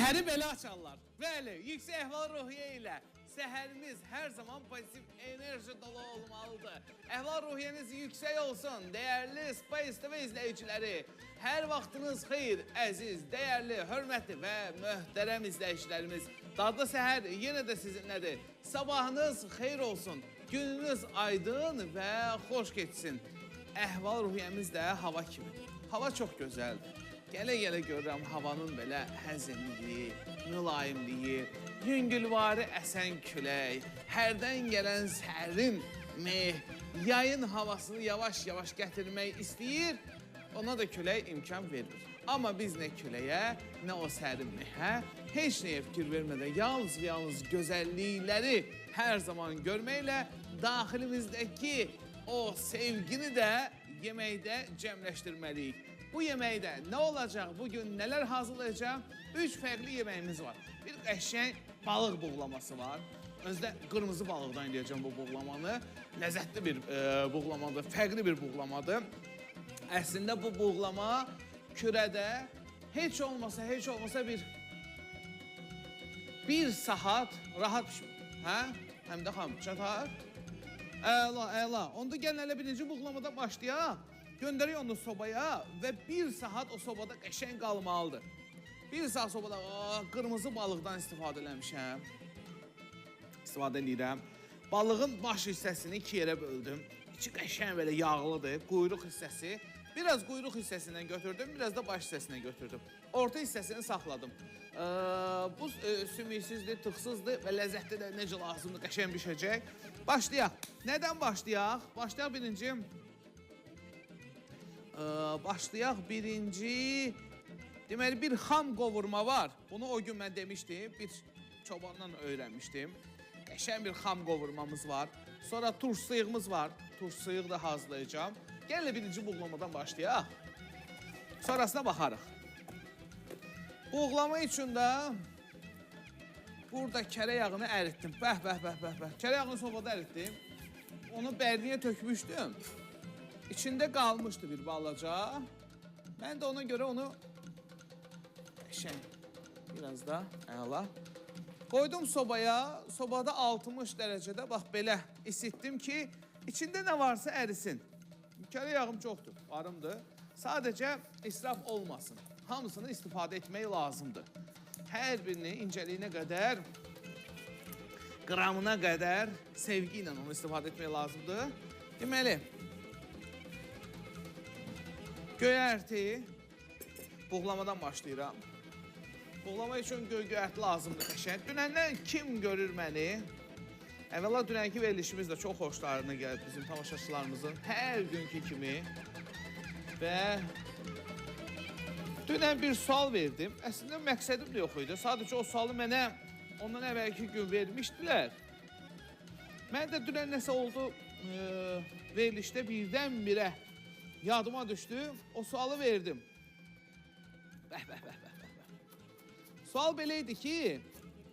Səhəri belə açarlar. Bəli, yüksək əhval-ruhiyyə ilə səhəriniz hər zaman pozitiv enerji dolu olmalıdır. Əhval-ruhiyyəniz yüksək olsun, dəyərli Space TV izləyiciləri. Hər vaxtınız xeyir, əziz, dəyərli, hörmətli və möhtərəm izləyicilərimiz. Dadlı səhər yenə də sizinlədir. Sabahınız xeyir olsun, gününüz aydın və xoş keçsin. Əhval-ruhiyyəmiz də hava kimidir. Hava çox gözəldir. Gələ-gələ görürəm havanın belə həzinliyi, mülayimliyi, yüngülvari əsən külək, hərdən gələn sərin meh, yayın havasını yavaş-yavaş gətirmək istəyir, ona da külək imkan vermir. Amma biz nə küləyə, nə o sərin mehə, heç nəyə fikir vermədən yalnız və yalnız gözəllikləri hər zaman görməklə daxilimizdəki o sevgini də yeməkdə cəmləşdirməliyik. Bu yeməkdə nə olacaq, bugün nələr hazırlayacağım? 3 fərqli yeməyimiz var. Bir qəşəng balıq buğlaması var. Özdə qırmızı balıqdan eləyəcəm bu buğlamanı. Ləzzətli bir buğlamadır, fərqli bir buğlamadır. Əslində bu buğlama kürədə heç olmasa, heç olmasa bir saat rahat pişir. Hə? Həmidə xanım, çatar? Əla, əla. Onda gəlin hələ birinci buğlamadan başlayaq. Göndərik onu sobaya və bir saat o sobada qəşəng qalmalıdır. Bir saat sobada qırmızı balıqdan istifadə eləmişəm. İstifadə eləyirəm. Balığın baş hissəsini iki yerə böldüm. İçi qəşəng belə yağlıdır, quyruq hissəsi. Biraz quyruq hissəsindən götürdüm, biraz da baş hissəsindən götürdüm. Orta hissəsini saxladım. Bu sümüksüzdür, tıxsızdır və ləzzətli də necə lazımdır, qəşəng bişəcək. Başlayaq. Nədən başlayaq? Başlayaq birinci. Başlayaq birinci, deməli bir xam qovurma var. Bunu o gün mən demişdim, bir çobandan öyrənmişdim. Qəşəng bir xam qovurmamız var. Sonra turşsıyığımız var. Turşsıyıq da hazırlayacağım. Gəlin birinci buğlamadan başlayaq. Sonrasına baxarıq. Buğlama üçün də burada kərə yağını əritdim. Bəh, bəh, bəh, bəh, bəh. Kərə yağını sobada əritdim. Onu bərniyə tökmüşdüm. İçində qalmışdı bir balaca. Mən də ona görə onu qəşəng biraz da əla qoydum sobaya. Sobada 60 dərəcədə bax belə isitdim ki, içində nə varsa ərisin. Kərə yağım çoxdur, varımdır. Sadəcə israf olmasın. Hamısını istifadə etmək lazımdır. Hər birini incəliyinə qədər, qramına qədər sevgi ilə onu istifadə etmək lazımdır. Deməli, göyərti, buğlamadan başlayıram. Buğlama üçün göyərti lazımdır qəşəng. Dünəndən kim görür məni? Əvvəla dünənki verilişimiz də çox xoşlarına gəlib bizim tamaşaçılarımızın hər günkü kimi. Və dünən bir sual verdim. Əslində məqsədim də yox idi. Sadəcə o sualı mənə ondan əvvəlki gün vermişdilər. Mən də dünən nəsə oldu verilişdə birdən-birə yadıma düşdü, o sualı verdim. Bəh, bəh, bəh, bəh, bəh. Sual belə idi ki,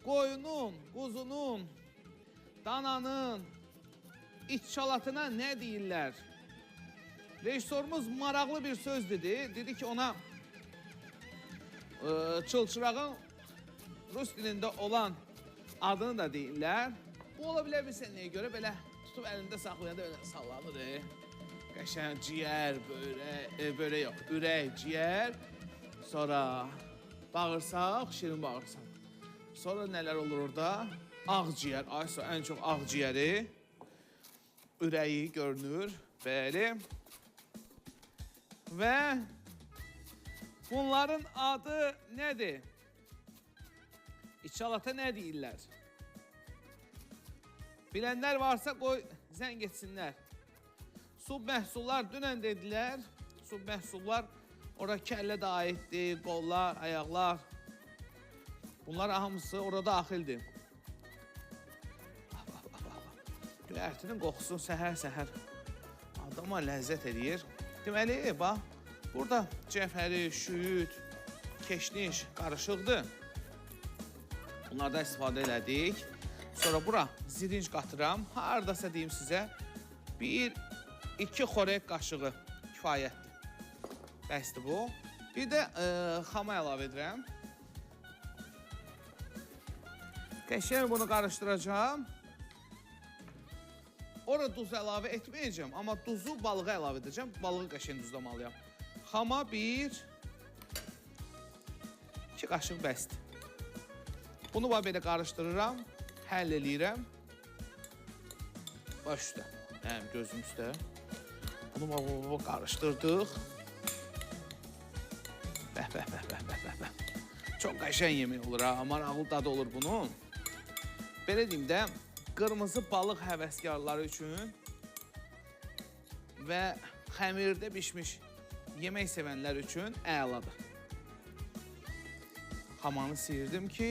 qoyunun, quzunun, dananın içalatına nə deyirlər? Rejissorumuz maraqlı bir söz dedi. Dedi ki, ona çılçırağın rus dilində olan adını da deyirlər. Bu ola bilər bir sənəyə görə belə tutub əlində saxlayanda belə sallanır. Qəşəng ciyər, börək yox, ürək, ciyər, sonra bağırsaq, şirin bağırsaq. Sonra nələr olur orada? Ağciyər, aysa ən çox ağciyəri, ürəyi görünür, bəli. Və bunların adı nədir? İçalata nə deyirlər? Bilənlər varsa qoy zəng etsinlər. Sub məhsullar dünən dedilər, sub məhsullar ora kəllə də aiddir, qollar, ayaqlar. Bunlar hamısı orada daxildir. Bax, bax, bax, bax. Göyərtinin qoxusu səhər-səhər adama ləzzət eləyir. Deməli, bax, burada cəfəri, şüyüd, keşniş qarışıqdır. Bunlardan istifadə elədik. Sonra bura zirinc qatıram. Haradasa deyim sizə, 1-2 xörək qaşığı kifayətdir. Bəsdir bu. Bir də xama əlavə edirəm. Qəşəng bunu qarışdıracağam. Ora duz əlavə etməyəcəm, amma duzu balığa əlavə edəcəm. Balığı qəşəng duzlamalıyam. Xama 1, 2 qaşıq bəsdir. Bunu bax belə qarışdırıram, həll eləyirəm. Baş üstə, mənim gözüm üstə. Bunu bax qarışdırdıq. Bəh, bəh, bəh, bəh, bəh, bəh, bəh. Çox qəşəng yemək olur ha, maraqlı dadı olur bunun. Belə deyim də, qırmızı balıq həvəskarları üçün və xəmirdə bişmiş yemək sevənlər üçün əladır. Xamanı sıyırdım ki,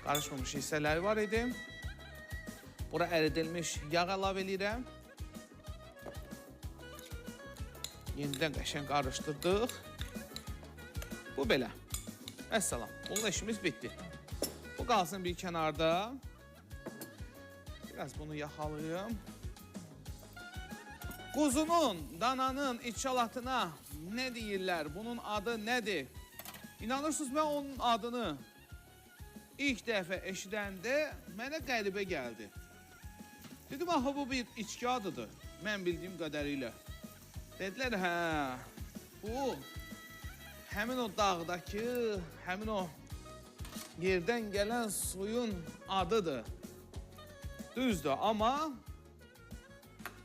qarışmamış hissələri var idi. Bura əridilmiş yağ əlavə eləyirəm. Yenidən qəşəng qarışdırdıq. Bu belə. Vəssalam. Bununla işimiz bitdi. Bu qalsın bir kənarda. Biraz bunu yaxalayım. Quzunun, dananın içalatına nə deyirlər? Bunun adı nədir? İnanırsınız, mən onun adını ilk dəfə eşidəndə mənə qəribə gəldi. Dedim, axı bu bir içki adıdır, mən bildiyim qədərilə. Dedilər, hə, bu həmin o dağdakı, həmin o yerdən gələn suyun adıdır. Düzdür, amma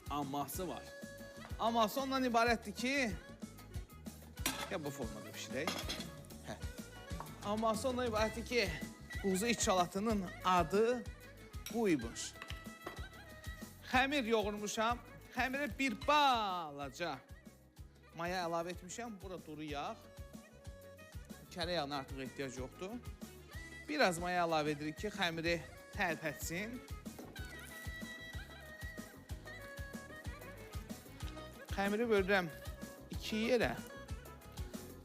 amması var. Amması ondan ibarətdir ki, ya bu formada pişirək. Hə. Amması ondan ibarətdir ki, quzu içalatının adı buymuş. Xəmir yoğurmuşam. Xəmirə bir balaca maya əlavə etmişəm. Bura duru yağ. Kərə yağına artıq ehtiyac yoxdur. Biraz maya əlavə edirik ki, xəmiri tərpətsin. Xəmiri bölürəm iki yerə.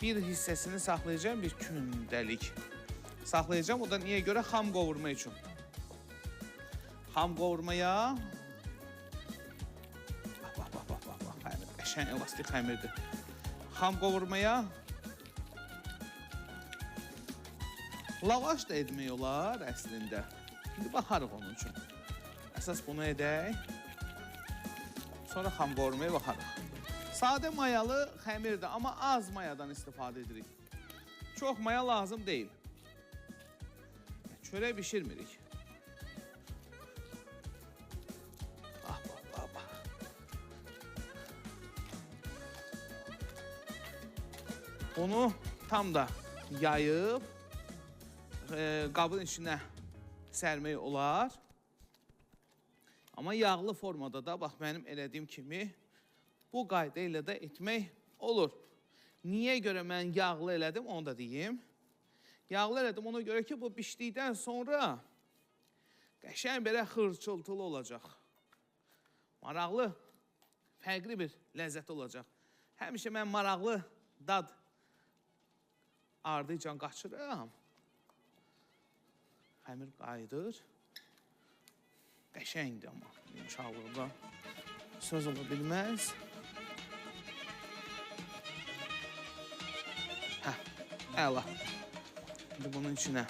Bir hissəsini saxlayacağam bir gündəlik. Saxlayacağam, o da niyə görə? Xam qovurma üçün. Xam qovurmaya... Bax, bax, bax, bax, bax, bax, xəmir, qəşəng elastik xəmirdir. Xam qovurmaya... Lavaş da etmək olar əslində. İndi baxarıq onun üçün. Əsas bunu edək. Sonra xam qovurmaya baxarıq. Sadə mayalı xəmirdir, amma az mayadan istifadə edirik. Çox maya lazım deyil. Çörək bişirmirik. Bax, bax, bax, bax. Bunu tam da yayıb qabın içinə sərmək olar. Amma yağlı formada da, bax mənim elədiyim kimi, bu qayda ilə də etmək olur. Niyə görə mən yağlı elədim, onu da deyim. Yağlı elədim ona görə ki, bu bişdikdən sonra qəşəng belə xırçıltılı olacaq. Maraqlı, fərqli bir ləzzəti olacaq. Həmişə mən maraqlı dad ardıcan qaçıram. Xəmir qayıdır. Qəşəngdir amma yumşaqlıqda söz ola bilməz. Hə, əla. İndi bunun içinə.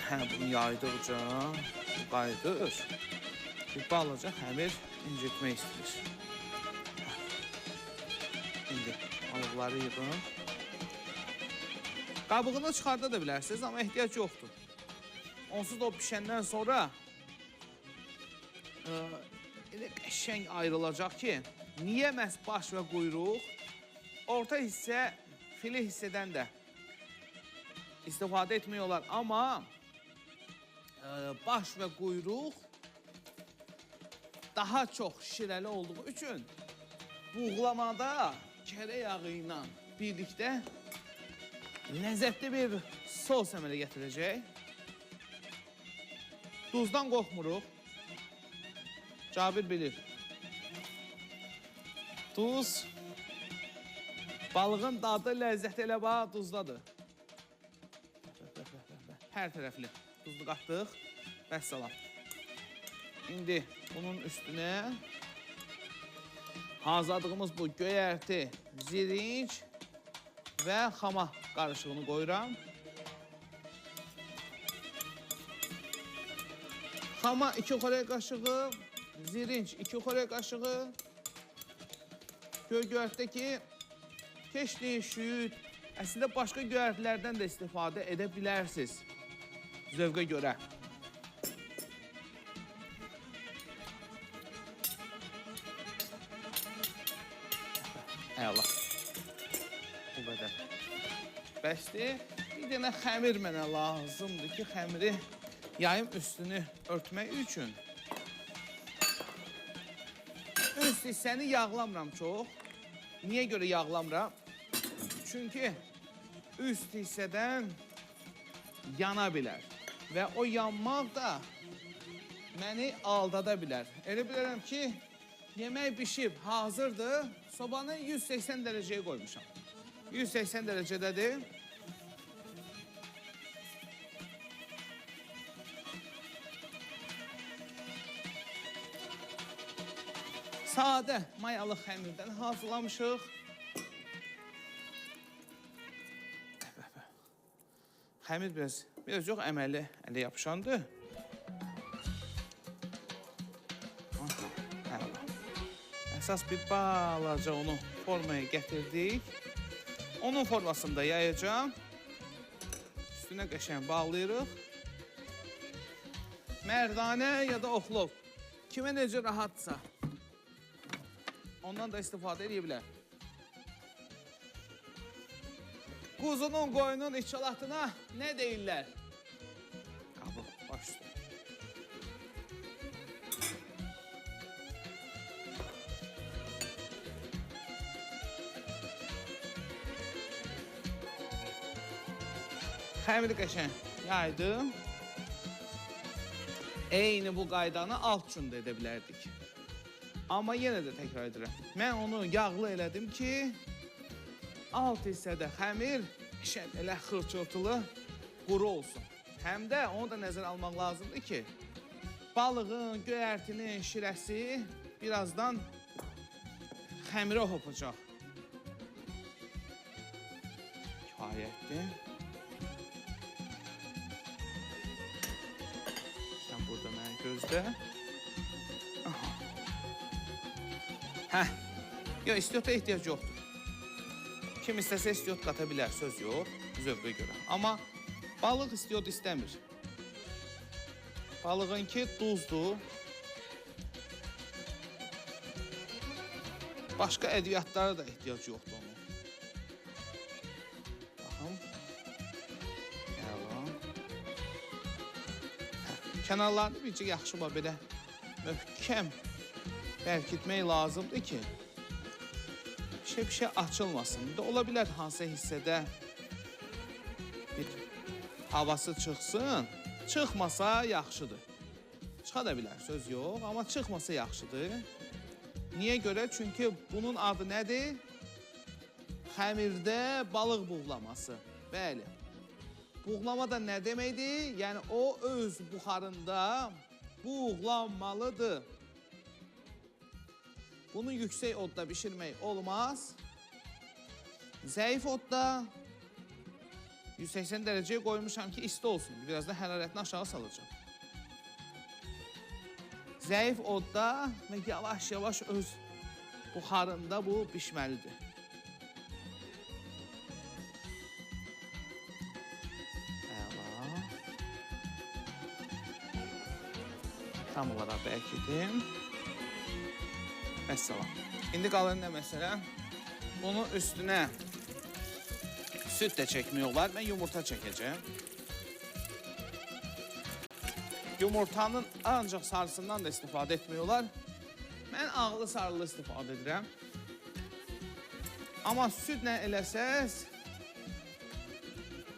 Hə, bunu yaydıqca bu qayıdır. Bir balaca xəmir incitmək istəyir. Hə. İndi balıqları yığın. Qabığını çıxarda da bilərsiniz, amma ehtiyac yoxdur. Onsuz da o pişəndən sonra elə qəşəng ayrılacaq ki, niyə məhz baş və quyruq, orta hissə, fili hissədən də istifadə etmək olar. Amma baş və quyruq daha çox şirəli olduğu üçün buğlamada kərə yağı ilə birlikdə ləzzətli bir sos əmələ gətirəcək. Duzdan qorxmuruq. Cabir bilir. Duz, balığın dadı, ləzzəti elə bax duzdadır. Hər tərəfli duzlu qatdıq. Vəssalam. İndi bunun üstünə hazırladığımız bu göyərti, zirinc və xama Qarışığını qoyuram. Xama 2 xörək qaşığı, zirinc 2 xörək qaşığı. Göy-göyərtdəki keşli, şüyüd, əslində başqa göyərtlərdən də istifadə edə bilərsiniz zövqə görə. Əla. Bu qədər. Bəsdir. Bir dənə xəmir mənə lazımdır ki, xəmiri yayım üstünü örtmək üçün. Üst hissəni yağlamıram çox. Niyə görə yağlamıram? Çünki üst hissədən yana bilər. Və o yanmaq da məni aldada bilər. Elə bilərəm ki, yemək bişib, hazırdır. Sobanı 180 dərəcəyə qoymuşam. 180 dərəcədədir. Sadə mayalı xəmirdən hazırlamışıq. Xəmir biraz yox, əməli ələ yapışandır. Aha, əsas bir balaca onu formaya gətirdik. Onun formasını da yayacağam. Üstünə qəşəng bağlayırıq. Mərdanə ya da oxlov. Kimə necə rahatsa, ondan da istifadə edə bilər. Quzunun, qoyunun içalatına nə deyirlər? Qabıq, baş üstə. Xəmiri qəşəng yaydım. Eyni bu qaydanı alt üçün də edə bilərdik. Amma yenə də təkrar edirəm. Mən onu yağlı elədim ki, alt hissədə xəmir qəşəng elə xırçıltılı quru olsun. Həm də onu da nəzərə almaq lazımdır ki, balığın, göyərtinin şirəsi birazdan xəmirə hopacaq. Kifayətdir. Sən burada məni gözlə. Aha. Hə. Yox, istiota ehtiyac yoxdur. Kim istəsə istiot qata bilər, söz yox, zövqə görə. Amma balıq istiot istəmir. Balığınki duzdur. Başqa ədviyyatlara da ehtiyac yoxdur onun. Baxın. Əla. Hə, kənarlarını bircə yaxşı bax belə möhkəm bərkitmək lazımdır ki, bir şey açılmasın. İndi ola bilər hansısa hissədə bir havası çıxsın. Çıxmasa yaxşıdır. Çıxa da bilər, söz yox, amma çıxmasa yaxşıdır. Niyə görə? Çünki bunun adı nədir? Xəmirdə balıq buğlaması. Bəli. Buğlama da nə deməkdir? Yəni, o öz buxarında buğlanmalıdır. Bunu yüksək odda bişirmək olmaz. Zəif odda 180 dərəcəyə qoymuşam ki, isti olsun. Biraz da hərarətini aşağı salacağam. Zəif odda və yavaş-yavaş öz buxarında bu bişməlidir. Əla. Tam olaraq bərkidim. Vəssalam. İndi qalır nə məsələ? Bunun üstünə süd də çəkmək olar. Mən yumurta çəkəcəm. Yumurtanın ancaq sarısından da istifadə etmək olar. Mən ağlı sarılı istifadə edirəm. Amma südlə eləsəz,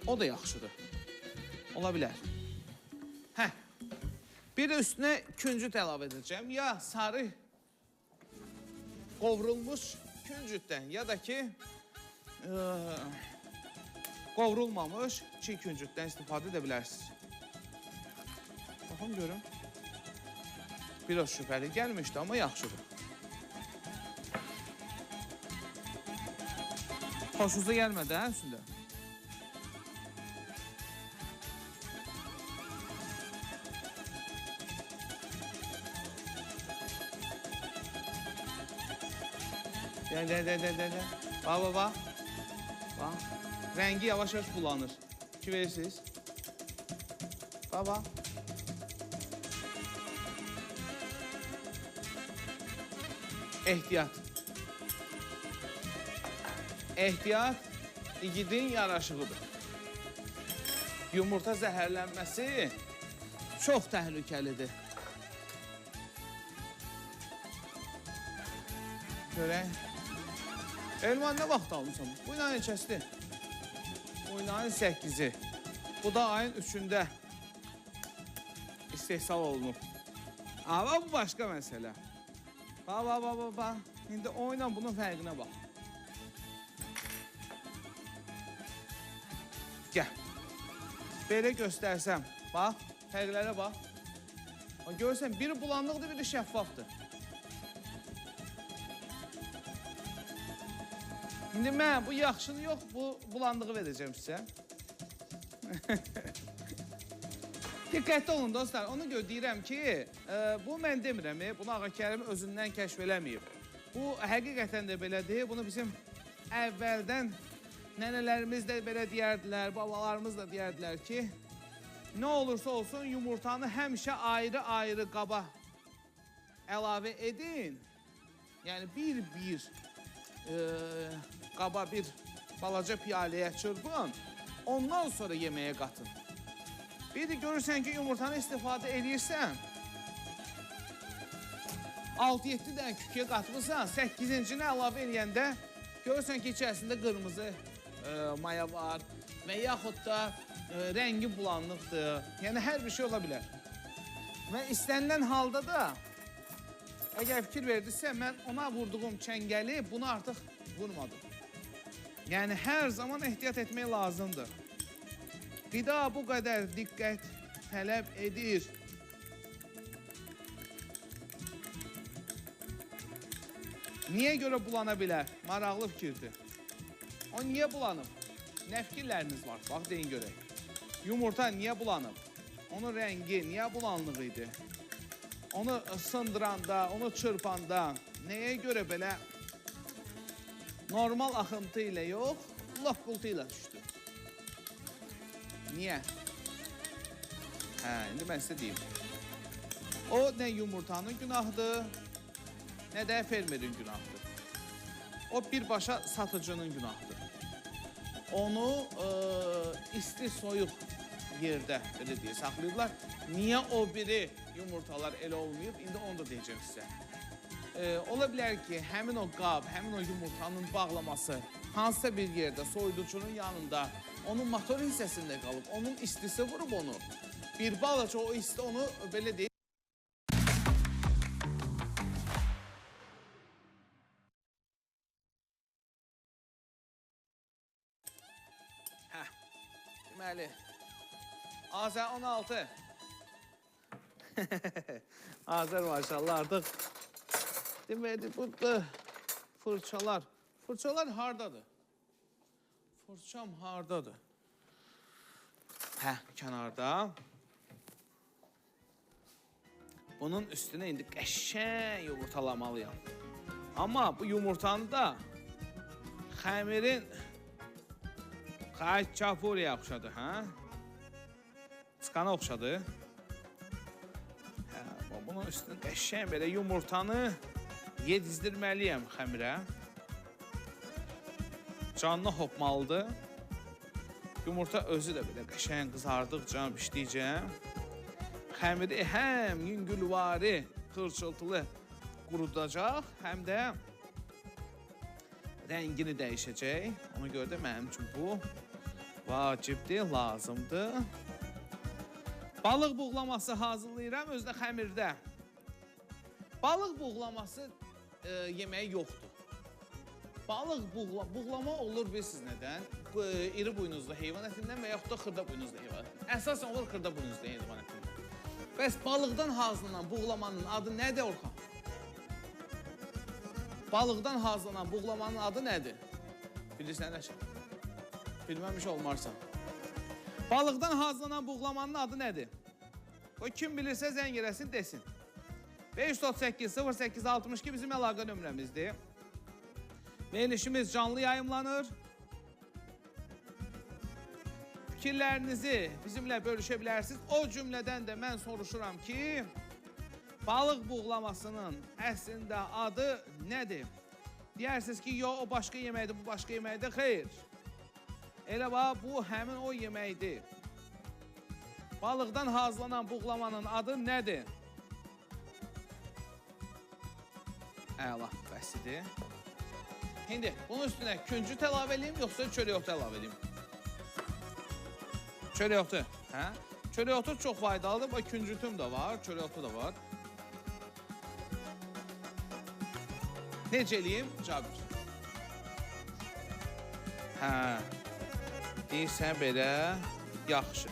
o da yaxşıdır. Ola bilər. Hə. Bir də üstünə küncüt əlavə edəcəm. Ya sarı qovrulmuş küncütdən, ya da ki, qovrulmamış çiğ küncütdən istifadə edə bilərsiniz. Baxın, görün. Biraz şübhəli gəlmişdi, amma yaxşıdır. Xoşunuza gəlmədi, hə, üstündə? Gəl, gəl, gəl, gəl, gəl. Bax, bax, bax. Bax. Rəngi yavaş-yavaş bulanır. Ki verirsiniz. Bax, bax. Ehtiyat. Ehtiyat igidin yaraşığıdır. Yumurta zəhərlənməsi çox təhlükəlidir. Görək. Elman, nə vaxt almışam? Bu ayın neçəsidir? Bu ayın 8-i. Bu da ayın 3-ündə istehsal olunub. Amma bu başqa məsələ. Bax, bax, bax, bax, bax. İndi o ilə bunun fərqinə bax. Gəl. Belə göstərsəm, bax, fərqlərə bax. Bax, görürsən, biri bulanıqdır, biri şəffafdır. İndi mən bu yaxşını yox, bu bulandığı verəcəm sizə. Diqqətli olun dostlar, onu görə deyirəm ki, bu mən demirəm, bunu Ağa Kərim özündən kəşf eləməyib. Bu həqiqətən də belədir, bunu bizim əvvəldən nənələrimiz də belə deyərdilər, babalarımız da deyərdilər ki, nə olursa olsun yumurtanı həmişə ayrı-ayrı qaba əlavə edin. Yəni bir-bir qaba bir balaca piyaləyə çırpın, ondan sonra yeməyə qatın. Bir də görürsən ki, yumurtanı istifadə edirsən, 6-7 dənə kükiyə qatmısan, 8-incini əlavə eləyəndə görürsən ki, içərisində qırmızı maya var və yaxud da rəngi bulanıqdır. Yəni, hər bir şey ola bilər. Və istənilən halda da, əgər fikir verdinizsə, mən ona vurduğum çəngəli bunu artıq vurmadım. Yəni, hər zaman ehtiyat etmək lazımdır. Qida bu qədər diqqət tələb edir. Niyə görə bulana bilər? Maraqlı fikirdir. O niyə bulanıb? Nə fikirləriniz var? Bax, deyin görək. Yumurta niyə bulanıb? Onun rəngi niyə bulanlıq idi? Onu sındıranda, onu çırpanda nəyə görə belə normal axıntı ilə yox, loqqultu ilə düşdü? Niyə? Hə, indi mən sizə deyim. O nə yumurtanın günahıdır, nə də fermerin günahıdır. O birbaşa satıcının günahıdır. Onu isti soyuq yerdə, belə deyə, saxlayıblar. Niyə o biri yumurtalar elə olmayıb? İndi onu da deyəcəm sizə. Ola bilər ki, həmin o qab, həmin o yumurtanın bağlaması hansısa bir yerdə, soyuducunun yanında, onun motor hissəsində qalıb, onun istisi vurub onu. Bir balaca o isti onu belə deyək. Hə, deməli, Azər 16. Azər maşallah artıq. Deməli, burada fırçalar. Fırçalar hardadır? Fırçam hardadır? Hə, kənarda. Bunun üstünə indi qəşəng yumurtalamalıyam. Amma bu yumurtanı da xəmirin xaçapuriyə oxşadı, hə? Çıxana oxşadı. Hə, bunun üstünə qəşəng belə yumurtanı yedizdirməliyəm xəmirə. Canına hopmalıdır. Yumurta özü də belə qəşəng qızardıqca, pişdikcə xəmiri həm yüngülvari, xırçıltılı qurudacaq, həm də rəngini dəyişəcək. Ona görə də mənim üçün bu vacibdir, lazımdır. Balıq buğlaması hazırlayıram, özü də xəmirdə. Balıq buğlaması yeməyi yoxdur. Balıq buğlama olur bilirsiniz nədən? İri buynuzlu heyvan ətindən və yaxud da xırda buynuzlu heyvan ətindən. Əsasən olur xırda buynuzlu heyvan ətindən. Bəs balıqdan hazırlanan buğlamanın adı nədir Orxan? Balıqdan hazırlanan buğlamanın adı nədir? Bilirsən Rəşad? Bilməmiş olmarsan. Balıqdan hazırlanan buğlamanın adı nədir? O kim bilirsə zəng eləsin desin. 538 08 62 bizim əlaqə nömrəmizdir. Verilişimiz canlı yayımlanır. Fikirlərinizi bizimlə bölüşə bilərsiniz. O cümlədən də mən soruşuram ki, balıq buğlamasının əslində adı nədir? Deyərsiniz ki, yox, o başqa yeməkdir, bu başqa yeməkdir. Xeyr. Elə bax, bu həmin o yeməkdir. Balıqdan hazırlanan buğlamanın adı nədir? Əla, bəsidir. İndi bunun üstünə küncüt əlavə eləyim, yoxsa çörək otu əlavə eləyim? Çörək otu, hə? Çörək otu çox faydalıdır. Bax, küncütüm də var, çörək otu da var. Necə eləyim, Cabir? Hə, deyirsən belə, yaxşı.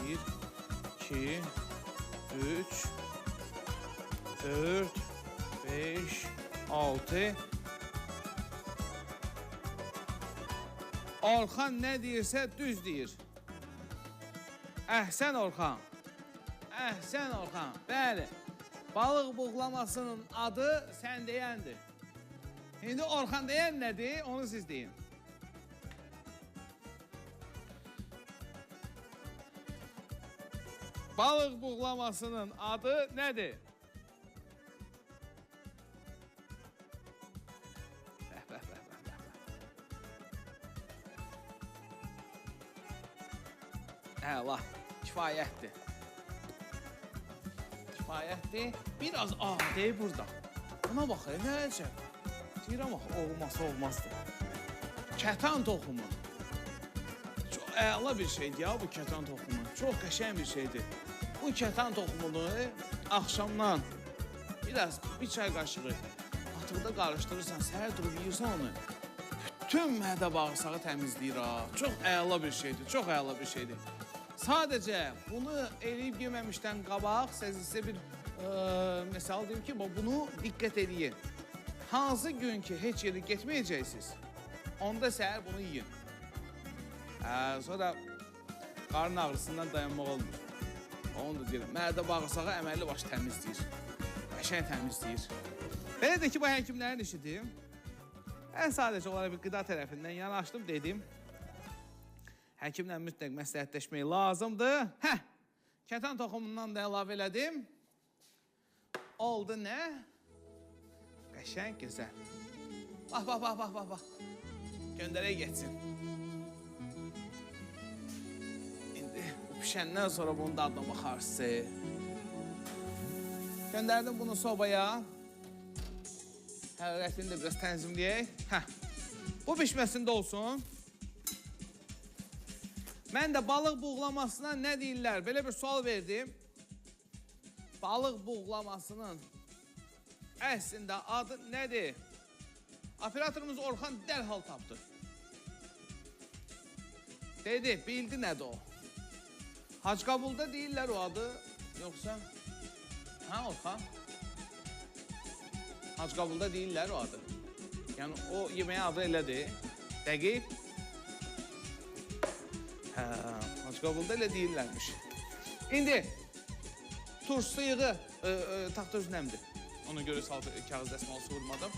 1, 2, 3, 4, 5, 6. Orxan nə deyirsə düz deyir. Əhsən Orxan. Əhsən Orxan. Bəli. Balıq buğlamasının adı sən deyəndir. İndi Orxan deyən nədir? Onu siz deyin. Balıq buğlamasının adı nədir? Bəh, bəh, bəh, bəh, bəh. Əla, kifayətdir. Kifayətdir. Biraz deyir burada. Buna bax, nə əcəb. Deyirəm axı, olmasa olmazdır. Kətan toxumu. Çox əla bir şeydir ya bu kətan toxumu. Çox qəşəng bir şeydir. Bu kətan toxumunu axşamdan biraz bir çay qaşığı atıqda qarışdırırsan, səhər durub yeyirsən onu. Bütün mədə bağırsağı təmizləyir ha. Çox əla bir şeydir, çox əla bir şeydir. Sadəcə bunu eləyib yeməmişdən qabaq sizə bir məsəl deyim ki, bunu diqqət eləyin. Hansı gün ki heç yerə getməyəcəksiniz, onda səhər bunu yiyin. Sonra qarın ağrısından dayanmaq olmur. Onu da deyirəm, mədə bağırsağı əməlli baş təmizləyir. Qəşəng təmizləyir. Belə də ki, bu həkimlərin işidir. Mən sadəcə onlara bir qida tərəfindən yanaşdım, dedim. Həkimlə mütləq məsləhətləşmək lazımdır. Hə, kətan toxumundan da əlavə elədim. Oldu nə? Qəşəng, gözəl. Bax, bax, bax, bax, bax, bax. Göndərək getsin. İndi bu pişəndən sonra bunun dadına baxarsınız. Göndərdim bunu sobaya. Hərarətini də biraz tənzimləyək. Hə, bu pişməsində olsun. Mən də balıq buğlamasına nə deyirlər? Belə bir sual verdim. Balıq buğlamasının əslində adı nədir? Operatorumuz Orxan dərhal tapdı. Dedi, bildi nədir o. Hacıqabulda deyirlər o adı, yoxsa? Hə, Orxan? Hacıqabulda deyirlər o adı. Yəni, o yeməyin adı elədir. Dəqiq. Hə, Hacıqabulda elə deyirlərmiş. İndi, turşsuyuğu taxta özünəmdir. Ona görə kağız dəsmalı suvurmadım.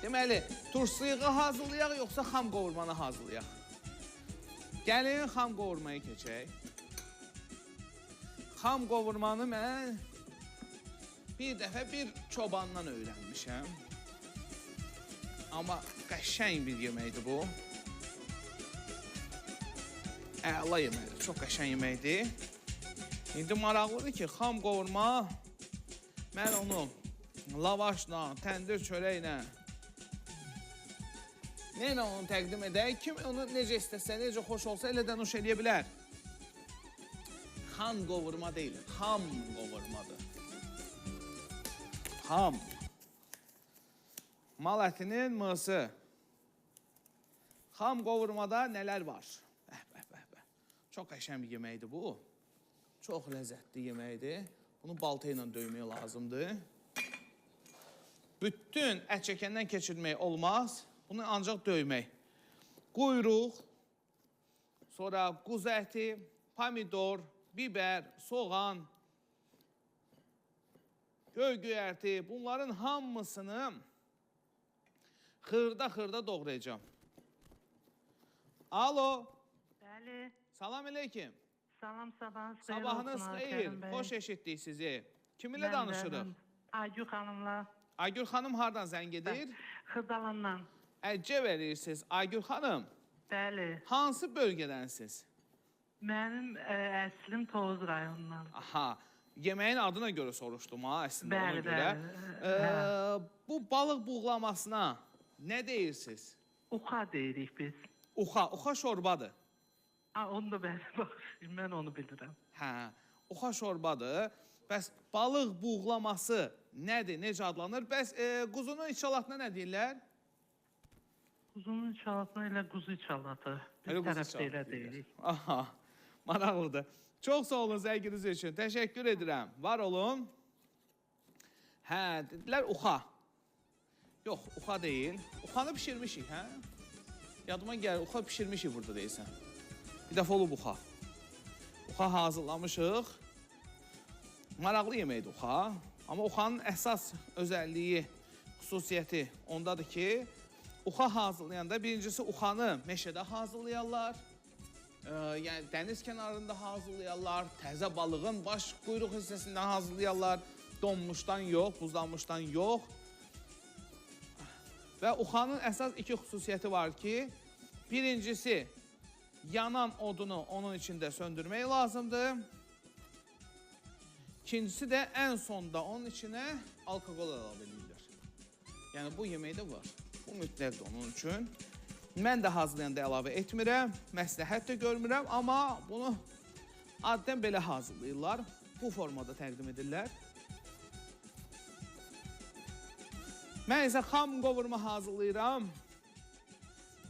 Deməli, turşsuyuğu hazırlayaq, yoxsa xam qovurmanı hazırlayaq? Gəlin, xam qovurmaya keçək. Xam qovurmanı mən bir dəfə bir çobandan öyrənmişəm. Amma qəşəng bir yeməkdir bu. Əla yeməkdir, çox qəşəng yeməkdir. İndi maraqlıdır ki, xam qovurma, mən onu lavaşla, təndir çörəklə, nə ilə onu təqdim edək? Kim onu necə istəsə, necə xoş olsa elə də nuş eləyə bilər. Xan qovurma deyil, xam qovurmadır. Xam. Mal ətinin mısı. Xam qovurmada nələr var? Bəh, bəh, bəh, bəh. Çox qəşəng bir yeməkdir bu. Çox ləzzətli yeməkdir. Bunu balta ilə döymək lazımdır. Bütün ət çəkəndən keçirmək olmaz. Bunu ancaq döymək. Quyruq, sonra quzu əti, pomidor, biber, soğan, göy göyərti, bunların hamısını Xırda-xırda doğrayacağam. Alo. Bəli. Salam əleykim. Salam, sabahınız xeyir Sabahınız olsun, xeyir. Kərim bəy. Xoş eşitdik sizi. Kiminlə Mən danışırıq? Aygül xanımla. Aygül xanım hardan zəng edir? Xırdalandan. Əcəb eləyirsiniz. Aygül xanım. Bəli. Hansı bölgədənsiniz? Mənim əslim Tovuz rayonundan. Aha. Yeməyin adına görə soruşdum ha, əslində bəli, ona görə. Bəli. Bu balıq buğlamasına nə deyirsiniz? Uxa deyirik biz. Uxa, uxa şorbadır. Ha, onu da bəli, baxışlayım, mən onu bilirəm. Hə, uxa şorbadır. Bəs balıq buğlaması nədir, necə adlanır? Bəs quzunun içalatına nə deyirlər? Quzunun içalatına elə quzu içalatı. Biz Elə quzu tərəfdə elə içalatı deyirik. Aha, maraqlıdır. Çox sağ olun zənginiz üçün. Təşəkkür edirəm. Var olun. Hə, dedilər uxa. Yox, uxa deyil. Uxanı bişirmişik, hə? Yadıma gəlir, uxa bişirmişik burada deyilsən. Bir dəfə olub uxa. Uxa hazırlamışıq. Maraqlı yeməkdir uxa. Amma uxanın əsas özəlliyi, xüsusiyyəti ondadır ki, uxa hazırlayanda birincisi uxanı meşədə hazırlayarlar. Yəni dəniz kənarında hazırlayarlar, təzə balığın baş quyruq hissəsindən hazırlayarlar, donmuşdan yox, buzlanmışdan yox. Və uxanın əsas iki xüsusiyyəti var ki, birincisi yanan odunu onun içində söndürmək lazımdır. İkincisi də ən sonda onun içinə alkoqol əlavə edirlər. Yəni bu yeməkdə var. Bu mütləqdir onun üçün. Mən də hazırlayanda əlavə etmirəm, məsləhət də görmürəm, amma bunu adətən belə hazırlayırlar. Bu formada təqdim edirlər. Mən isə xam qovurma hazırlayıram.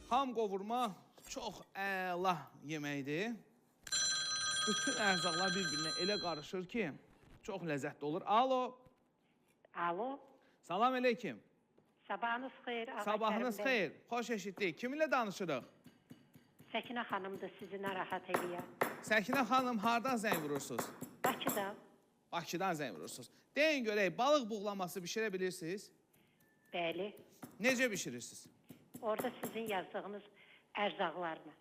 Xam qovurma çox əla yeməkdir. Bütün ərzaqlar bir-birinə elə qarışır ki, çox ləzzətli olur. Alo. Alo. Salam əleykim. Sabahınız xeyir. Sabahınız xeyir. Xoş eşitdik. Kiminlə danışırıq? Səkinə xanımdır sizi narahat eləyən. Səkinə xanım, hardan zəng vurursunuz? Bakıdan. Bakıdan zəng vurursunuz. Deyin görək, balıq buğlaması bişirə bilirsiniz? Bəli. Necə bişirirsiniz? Orada sizin yazdığınız ərzaqlarla.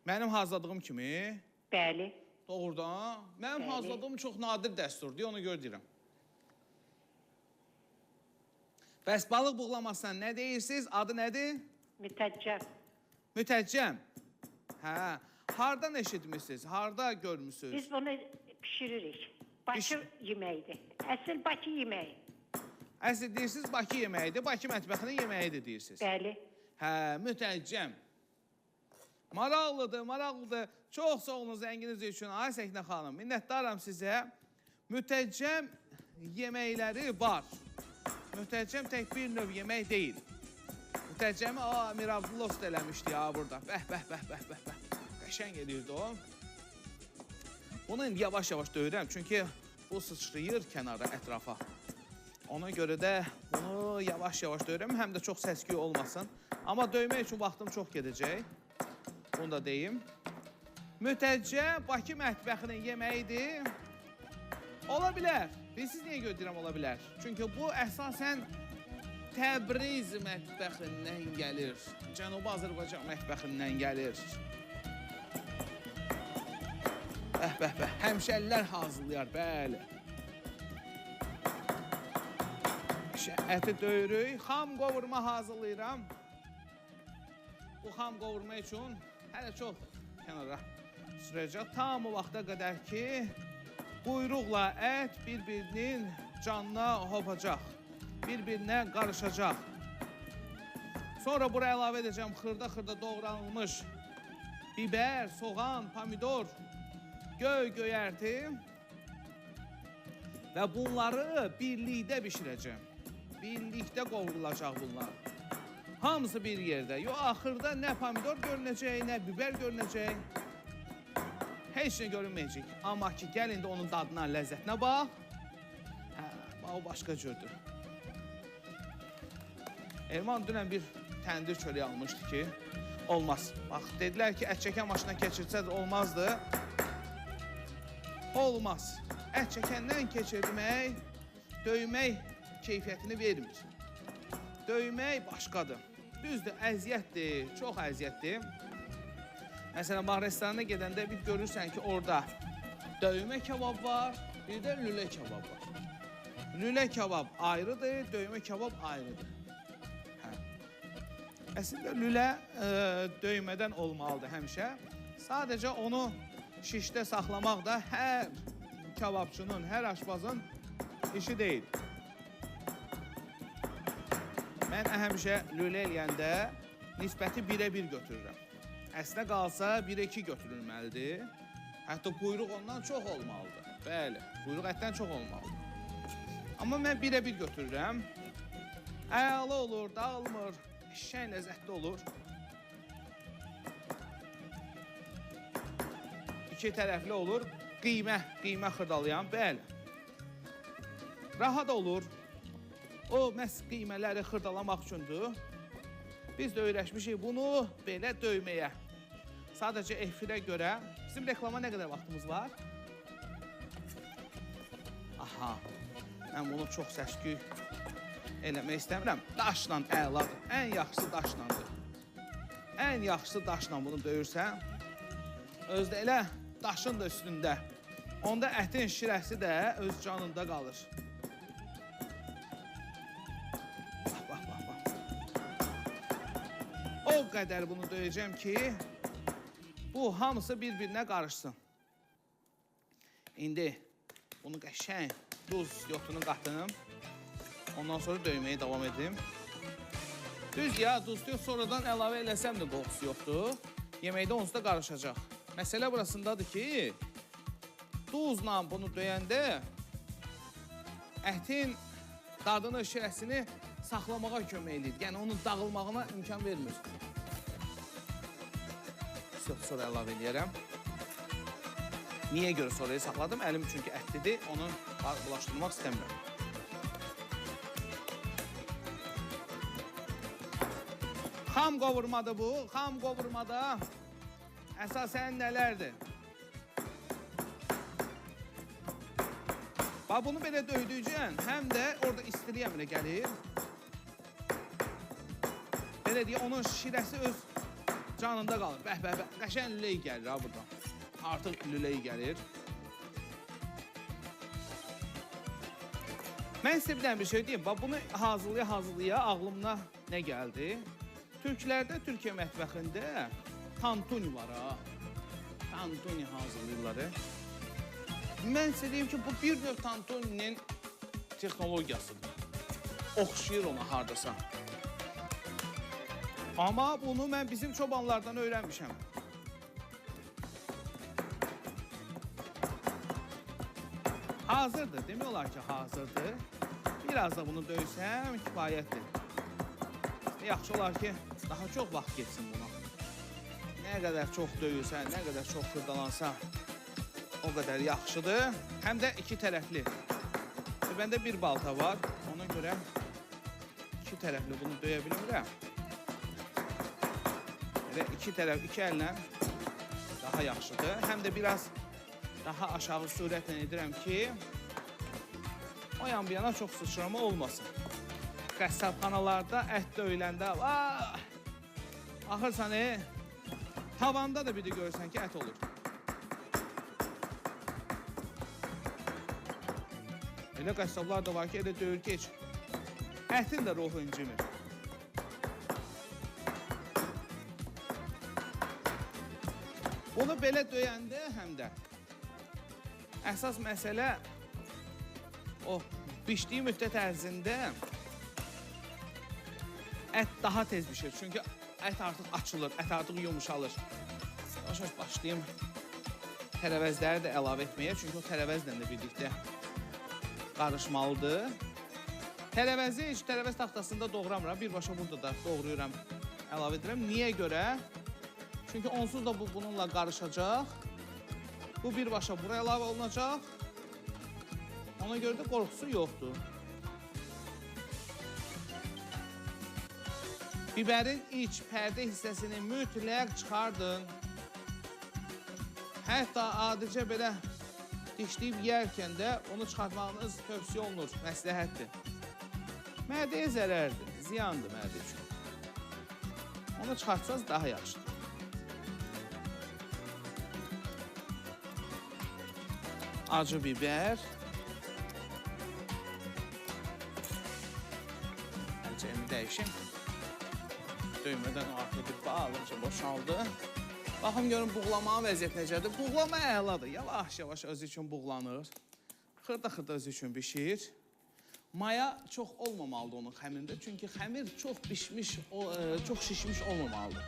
Mənim hazırladığım kimi? Bəli. Doğrudan? Mənim Bəli. hazırladığım çox nadir dəsturdur, ona görə deyirəm. Bəs balıq buğlamasına nə deyirsiniz? Adı nədir? Mütəccəm. Mütəccəm. Hə. Hardan eşitmişsiniz? Harda görmüsünüz? Biz bunu pişiririk. Bakı yeməyidir. Əsl Bakı yeməyi. Əsl deyirsiniz Bakı yeməyidir. Bakı mətbəxinin yeməyidir deyirsiniz. Bəli. Hə, mütəccəm. Maraqlıdır, maraqlıdır. Çox sağ olun zənginiz üçün. Ay Səkinə xanım, minnətdaram sizə. Mütəccəm yeməkləri var. Mütəccəm tək bir növ yemək deyil. Mütəccəmi Mir Abdullah usta eləmişdi ya burada. Bəh, bəh, bəh, bəh, bəh, bəh. Qəşəng edirdi o. Bunu indi yavaş-yavaş döyürəm. Çünki bu sıçrayır kənara, ətrafa. Ona görə də bunu yavaş-yavaş döyürəm. Həm də çox səs-küy olmasın. Amma döymək üçün vaxtım çox gedəcək. Bunu da deyim. Mütəccəm Bakı mətbəxinin yeməyidir. Ola bilər. Bilirsiniz niyə görə deyirəm ola bilər? Çünki bu əsasən Təbriz mətbəxindən gəlir. Cənubi Azərbaycan mətbəxindən gəlir. Bəh, bəh, bəh. Həmşəllər hazırlayar, bəli. Əti döyürük. Xam qovurma hazırlayıram. Bu xam qovurma üçün hələ çox kənara sürəcək. Tam o vaxta qədər ki, quyruqla ət bir-birinin canına hopacaq, bir-birinə qarışacaq. Sonra bura əlavə edəcəm xırda-xırda doğranılmış biber, soğan, pomidor, göy göyərti və bunları birlikdə bişirəcəm. Birlikdə qovrulacaq bunlar. Hamısı bir yerdə. Yox, axırda nə pomidor görünəcək, nə biber görünəcək. Heç nə görünməyəcək. Amma ki, gəl indi onun dadına, ləzzətinə bax. Hə, bax, o başqa cürdür. Elman dünən bir təndir çörəyi almışdı ki, olmaz. Bax, dedilər ki, ət çəkən maşına keçirsə də olmazdı. Olmaz. Ət çəkəndən keçirmək, döymək keyfiyyətini vermir. Döymək başqadır. Düzdür, əziyyətdir, çox əziyyətdir. Məsələn, bax, restorana gedəndə bir görürsən ki, orada döymə kebab var, bir də lülə kebab var. Lülə kebab ayrıdır, döymə kebab ayrıdır. Hə. Əslində, lülə döymədən olmalıdır həmişə. Sadəcə onu şişdə saxlamaq da hər kebabçının, hər aşpazın işi deyil. Mən həmişə lülə eləyəndə nisbəti 1-ə 1 götürürəm. Əslinə qalsa 1-ə 2 götürülməlidir. Hətta quyruq ondan çox olmalıdır. Bəli, quyruq ətdən çox olmalıdır. Amma mən 1-ə 1 götürürəm. Əla olur, dağılmır, qəşəng ləzzətli olur. İki tərəfli olur. Qiymə xırdalayan, bəli. Rahat olur. O, məhz qiymələri xırdalamaq üçündür. Biz də öyrəşmişik bunu belə döyməyə. Sadəcə efirə görə. Bizim reklama nə qədər vaxtımız var? Aha, mən bunu çox səsküy eləmək istəmirəm. Daşla əladır. Ən yaxşısı daşlandır. Ən yaxşısı daşla bunu döyürsən. Özdə elə daşın da üstündə. Onda ətin şirəsi də öz canında qalır. Bax, bax, bax, bax. O qədər bunu döyəcəm ki, bu hamısı bir-birinə qarışsın. İndi bunu qəşəng duz yotunu qatım. Ondan sonra döyməyə davam edim. Düz ya, duz yox, sonradan əlavə eləsəm də qorxusu yoxdur. Yeməkdə onsuz da qarışacaq. Məsələ burasındadır ki, duzla bunu döyəndə ətin dadını, şirəsini saxlamağa kömək eləyir. Yəni, onun dağılmağına imkan vermir. Sonra əlavə eləyərəm. Niyə görə sonraya saxladım? Əlim çünki ətlidir, onu bulaşdırmaq istəmirəm. Xam qovurmadır bu. Xam qovurmada əsasən nələrdir? Bax, bunu belə döydükcən həm də orada istiliyə belə gəlir. Belə deyə, onun şirəsi öz canında qalır. Bəh, bəh, bəh. Qəşəng lüley gəlir ha buradan. Artıq lüley gəlir. Mən sizə bir dənə bir şey deyim. Bax, bunu hazırlaya-hazırlaya ağlımına nə gəldi? Türklərdə, Türkiyə mətbəxində tantuni var ha. Tantuni hazırlayırlar. Mən sizə deyim ki, bu bir növ tantuninin texnologiyasıdır. Oxşayır ona hardasa. Amma bunu mən bizim çobanlardan öyrənmişəm. Hazırdır, demək olar ki, hazırdır. Biraz da bunu döysəm kifayətdir. Yaxşı olar ki, daha çox vaxt getsin buna. Nə qədər çox döyülsən, nə qədər çox xırdalansa, o qədər yaxşıdır. Həm də iki tərəfli. Məndə bir balta var, ona görə iki tərəfli bunu döyə bilmirəm. Elə iki tərəf, iki əllə daha yaxşıdır. Həm də biraz daha aşağı sürətlə edirəm ki, o yan bir yana çox sıçrama olmasın. Qəssabxanalarda ət döyüləndə, axırsan, tavanda da bir də görürsən ki, ət olur. Elə qəssablar da var ki, elə döyür ki, heç ətin də ruhu incimir. Bunu belə döyəndə həm də əsas məsələ o bişdiyi müddət ərzində ət daha tez bişir. Çünki ət artıq açılır, ət artıq yumuşalır. Yavaş-yavaş başlayayım tərəvəzləri də əlavə etməyə. Çünki o tərəvəzlə də birlikdə qarışmalıdır. Tərəvəzi heç tərəvəz taxtasında doğramıram. Birbaşa burada da doğrayıram, əlavə edirəm. Niyə görə? Çünki onsuz da bu bununla qarışacaq. Bu birbaşa buraya əlavə olunacaq. Ona görə də qorxusu yoxdur. Bibərin iç pərdə hissəsini mütləq çıxardın. Hətta adicə belə dişləyib yeyərkən də onu çıxartmağınız tövsiyə olunur, məsləhətdir. Mədəyə zərərdir, ziyandır mədə üçün. Onu çıxartsaz daha yaxşıdır. Acı biber. Əlcəyimi dəyişim. Döymədən o arxa bir balaca boşaldı. Baxım görün buğlamanın vəziyyəti necədir. Buğlama əladır. Yavaş-yavaş özü üçün buğlanır. Xırda-xırda özü üçün bişir. Maya çox olmamalıdır onun xəmirində. Çünki xəmir çox bişmiş, çox şişmiş olmamalıdır.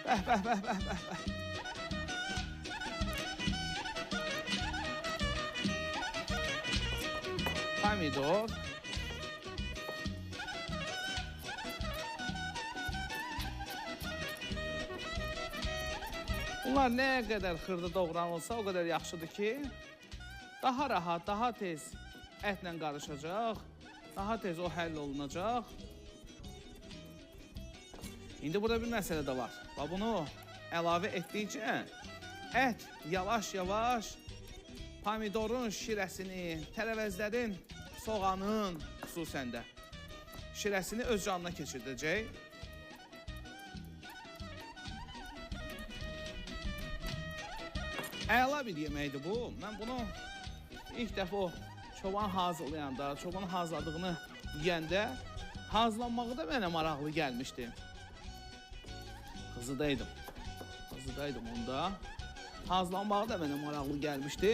Bəh, bəh, bəh, bəh, bəh, bəh. Pomidor. Bunlar nə qədər xırda doğranılsa, o qədər yaxşıdır ki, daha rahat, daha tez ətlə qarışacaq, daha tez o həll olunacaq. İndi burada bir məsələ də var. Bax, bunu əlavə etdikcə ət yavaş-yavaş pomidorun şirəsini, tərəvəzlərin, soğanın xüsusən də şirəsini öz canına keçirdəcək. Əla bir yeməkdir bu. Mən bunu ilk dəfə o çoban hazırlayanda, çobanın hazırladığını yeyəndə hazırlanmağı da mənə maraqlı gəlmişdi. Qızıdaydım. Qızıdaydım onda. Hazırlanmağı da mənə maraqlı gəlmişdi.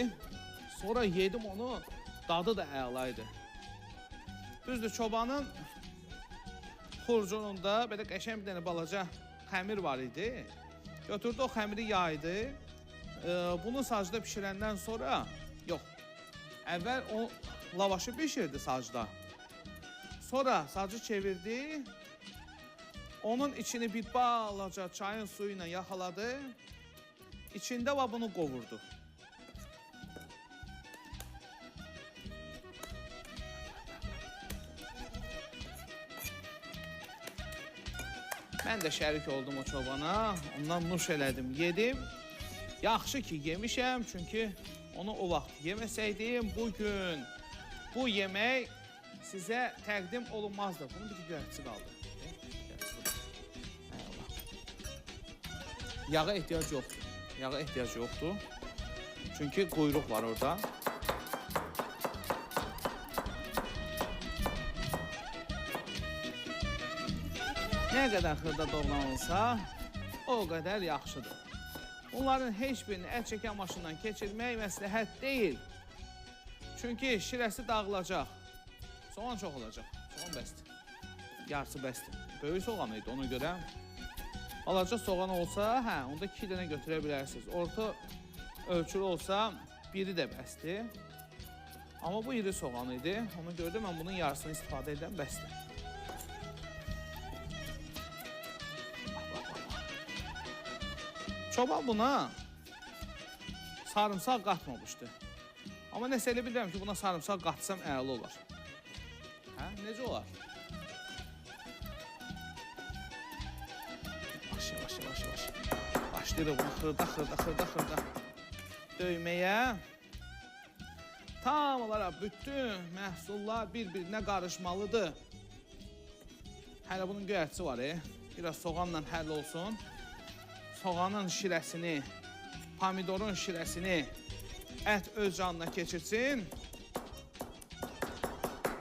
Sonra yedim onu, dadı da əla idi. Düzdür, çobanın xurcununda belə qəşəng bir dənə balaca xəmir var idi. Götürdü o xəmiri yaydı. Bunu sacda pişirəndən sonra, yox, əvvəl o lavaşı pişirdi sacda. Sonra sacı çevirdi, onun içini bir balaca çayın suyu ilə yaxaladı, içində va bunu qovurdu. Mən də şərik oldum o çobana, ondan nuş elədim, yedim. Yaxşı ki, yemişəm, çünki onu o vaxt yeməsəydim, bugün bu yemək sizə təqdim olunmazdı. Bunun bir göyərtisi qaldı. Yağa ehtiyac yoxdur. Yağa ehtiyac yoxdur. Çünki quyruq var orada. Nə qədər xırda doğranılsa, o qədər yaxşıdır. Bunların heç birini ət çəkən maşından keçirmək məsləhət deyil. Çünki şirəsi dağılacaq. Soğan çox olacaq. Soğan bəsdir. Yarısı bəsdir. Böyük soğan idi ona görə. Balaca soğan olsa, hə, onda 2 dənə götürə bilərsiniz. Orta ölçülü olsa, biri də bəsdir. Amma bu iri soğan idi. Ona görə də mən bunun yarısını istifadə edən bəsdir. Çoban buna sarımsaq qatmamışdı. Amma nəsə elə bilirəm ki, buna sarımsaq qatsam əla olar. Hə, necə olar? Yavaş, yavaş, yavaş, yavaş. Başlayırıq bunu xırda, xırda, xırda, xırda döyməyə. Tam olaraq bütün məhsullar bir-birinə qarışmalıdır. Hələ bunun göyərtisi var, biraz soğanla həll olsun. Soğanın şirəsini, pomidorun şirəsini ət öz canına keçirsin.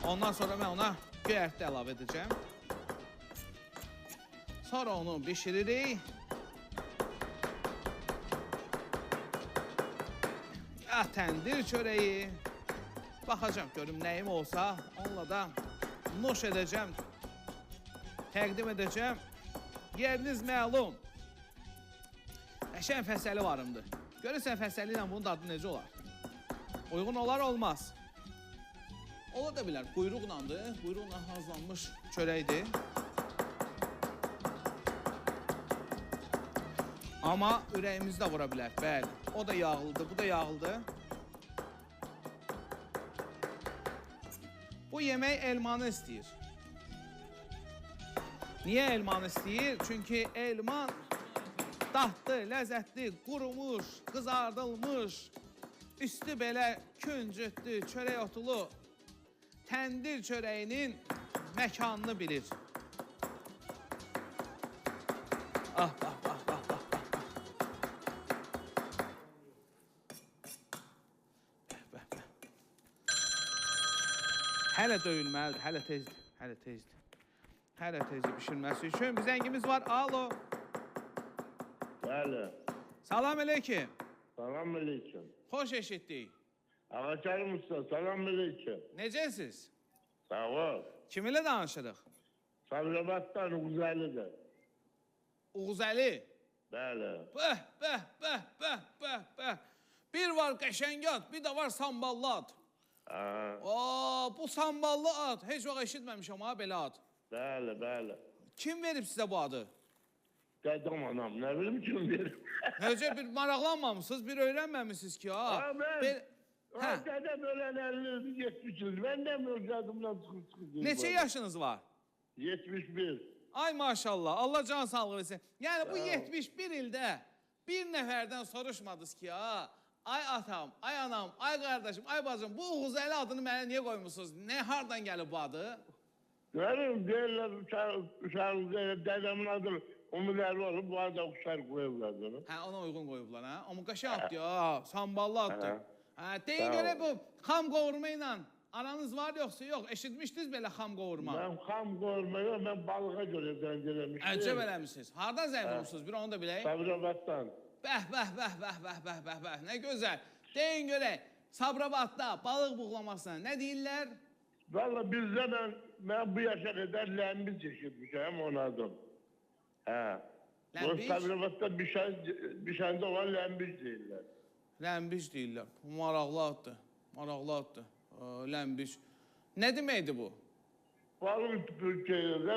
Ondan sonra mən ona göyərti əlavə edəcəm. Sonra onu bişiririk. Ya təndir çörəyi. Baxacağam, görüm nəyim olsa, onunla da nuş edəcəm, təqdim edəcəm. Yeriniz məlum. Qəşəng fəsəli varımdır. Görürsən fəsəli ilə bunun dadı necə olar? Uyğun olar, olmaz. Ola da bilər, quyruqlandır. Quyruqla hazırlanmış çörəkdir. Amma ürəyimizi də vura bilər. Bəli, o da yağlıdır, bu da yağlıdır. Bu yemək elmanı istəyir. Niyə elmanı istəyir? Çünki elman dadlı, ləzzətli, qurumuş, qızardılmış, üstü belə küncütlü, çörək otulu təndir çörəyinin məkanını bilir. Ah, ah, ah, ah, ah, ah. Bəh, bəh. Hələ döyülməlidir, hələ tezdir, hələ tezdir. Hələ tezdir bişirməsi üçün. Bir zəngimiz var. Alo. Bəli. Salam əleykum. Salam əleykum. Xoş eşitdik. Ağakerim usta, salam əleykum. Necəsiz? Sağ ol. Kim ilə danışırıq? Sabirabaddan Uğuz Əlidir. Uğuz Əli. Bəli. Bəh, bəh, bəh, bəh, bəh, bəh. Bir var qəşəng ad, bir də var samballı ad. Aa, bu samballı ad. Heç vaxt eşitməmişəm ha belə ad. Bəli, bəli. Kim verib sizə bu adı? Dədəm anam, nə bilim kim verib. Necə bir maraqlanmamışsınız, bir öyrənməmisiniz ki ha. Ha, mən... Hə. Dədəm ölən 50-70 il. Mən də övladımdan çıxıb. Neçə yaşınız var? 71. Ay maşallah, Allah can sağlığı versin. Yəni bu 71 ildə bir nəfərdən soruşmadınız ki, ha, ay atam, ay anam, ay qardaşım, ay bacım, bu Uğuz Əli adını mənə niyə qoymuşsunuz? Nə, hardan gəlib bu adı? Görürüm, deyirlər, uşağın, dədəmin adı Umud Əli olub, bu adı uşaq qoyublar. Hə, ona uyğun qoyublar, hə? Amma qəşəng addır, ha, samballı addır. Hə, deyin görək bu xam qovurma ilə aranız var yoxsa yox? Eşitmişdiniz belə xam qovurma? Mən xam qovurma yox, mən balığa görə zəng eləmişdim. Əcəb eləmişsiniz. Hardan zəng vurmuşsunuz? Bir onu da bilək. Sabirabaddan. Bəh, bəh, bəh, bəh, bəh, bəh, bəh, bəh. Nə gözəl. Deyin görək, Sabirabadda balıq buğlamasına nə deyirlər? Valla bizdə mən bu yaşa qədər ləmbic eşitmişəm onun adım. Hə. Ləmbic? Sabirabadda bişəndə olan ləmbic deyirlər. Ləmbic deyirlər. Maraqlı addır. Maraqlı addır. Ləmbic. Nə deməkdir bu? Balıq Türkiyədə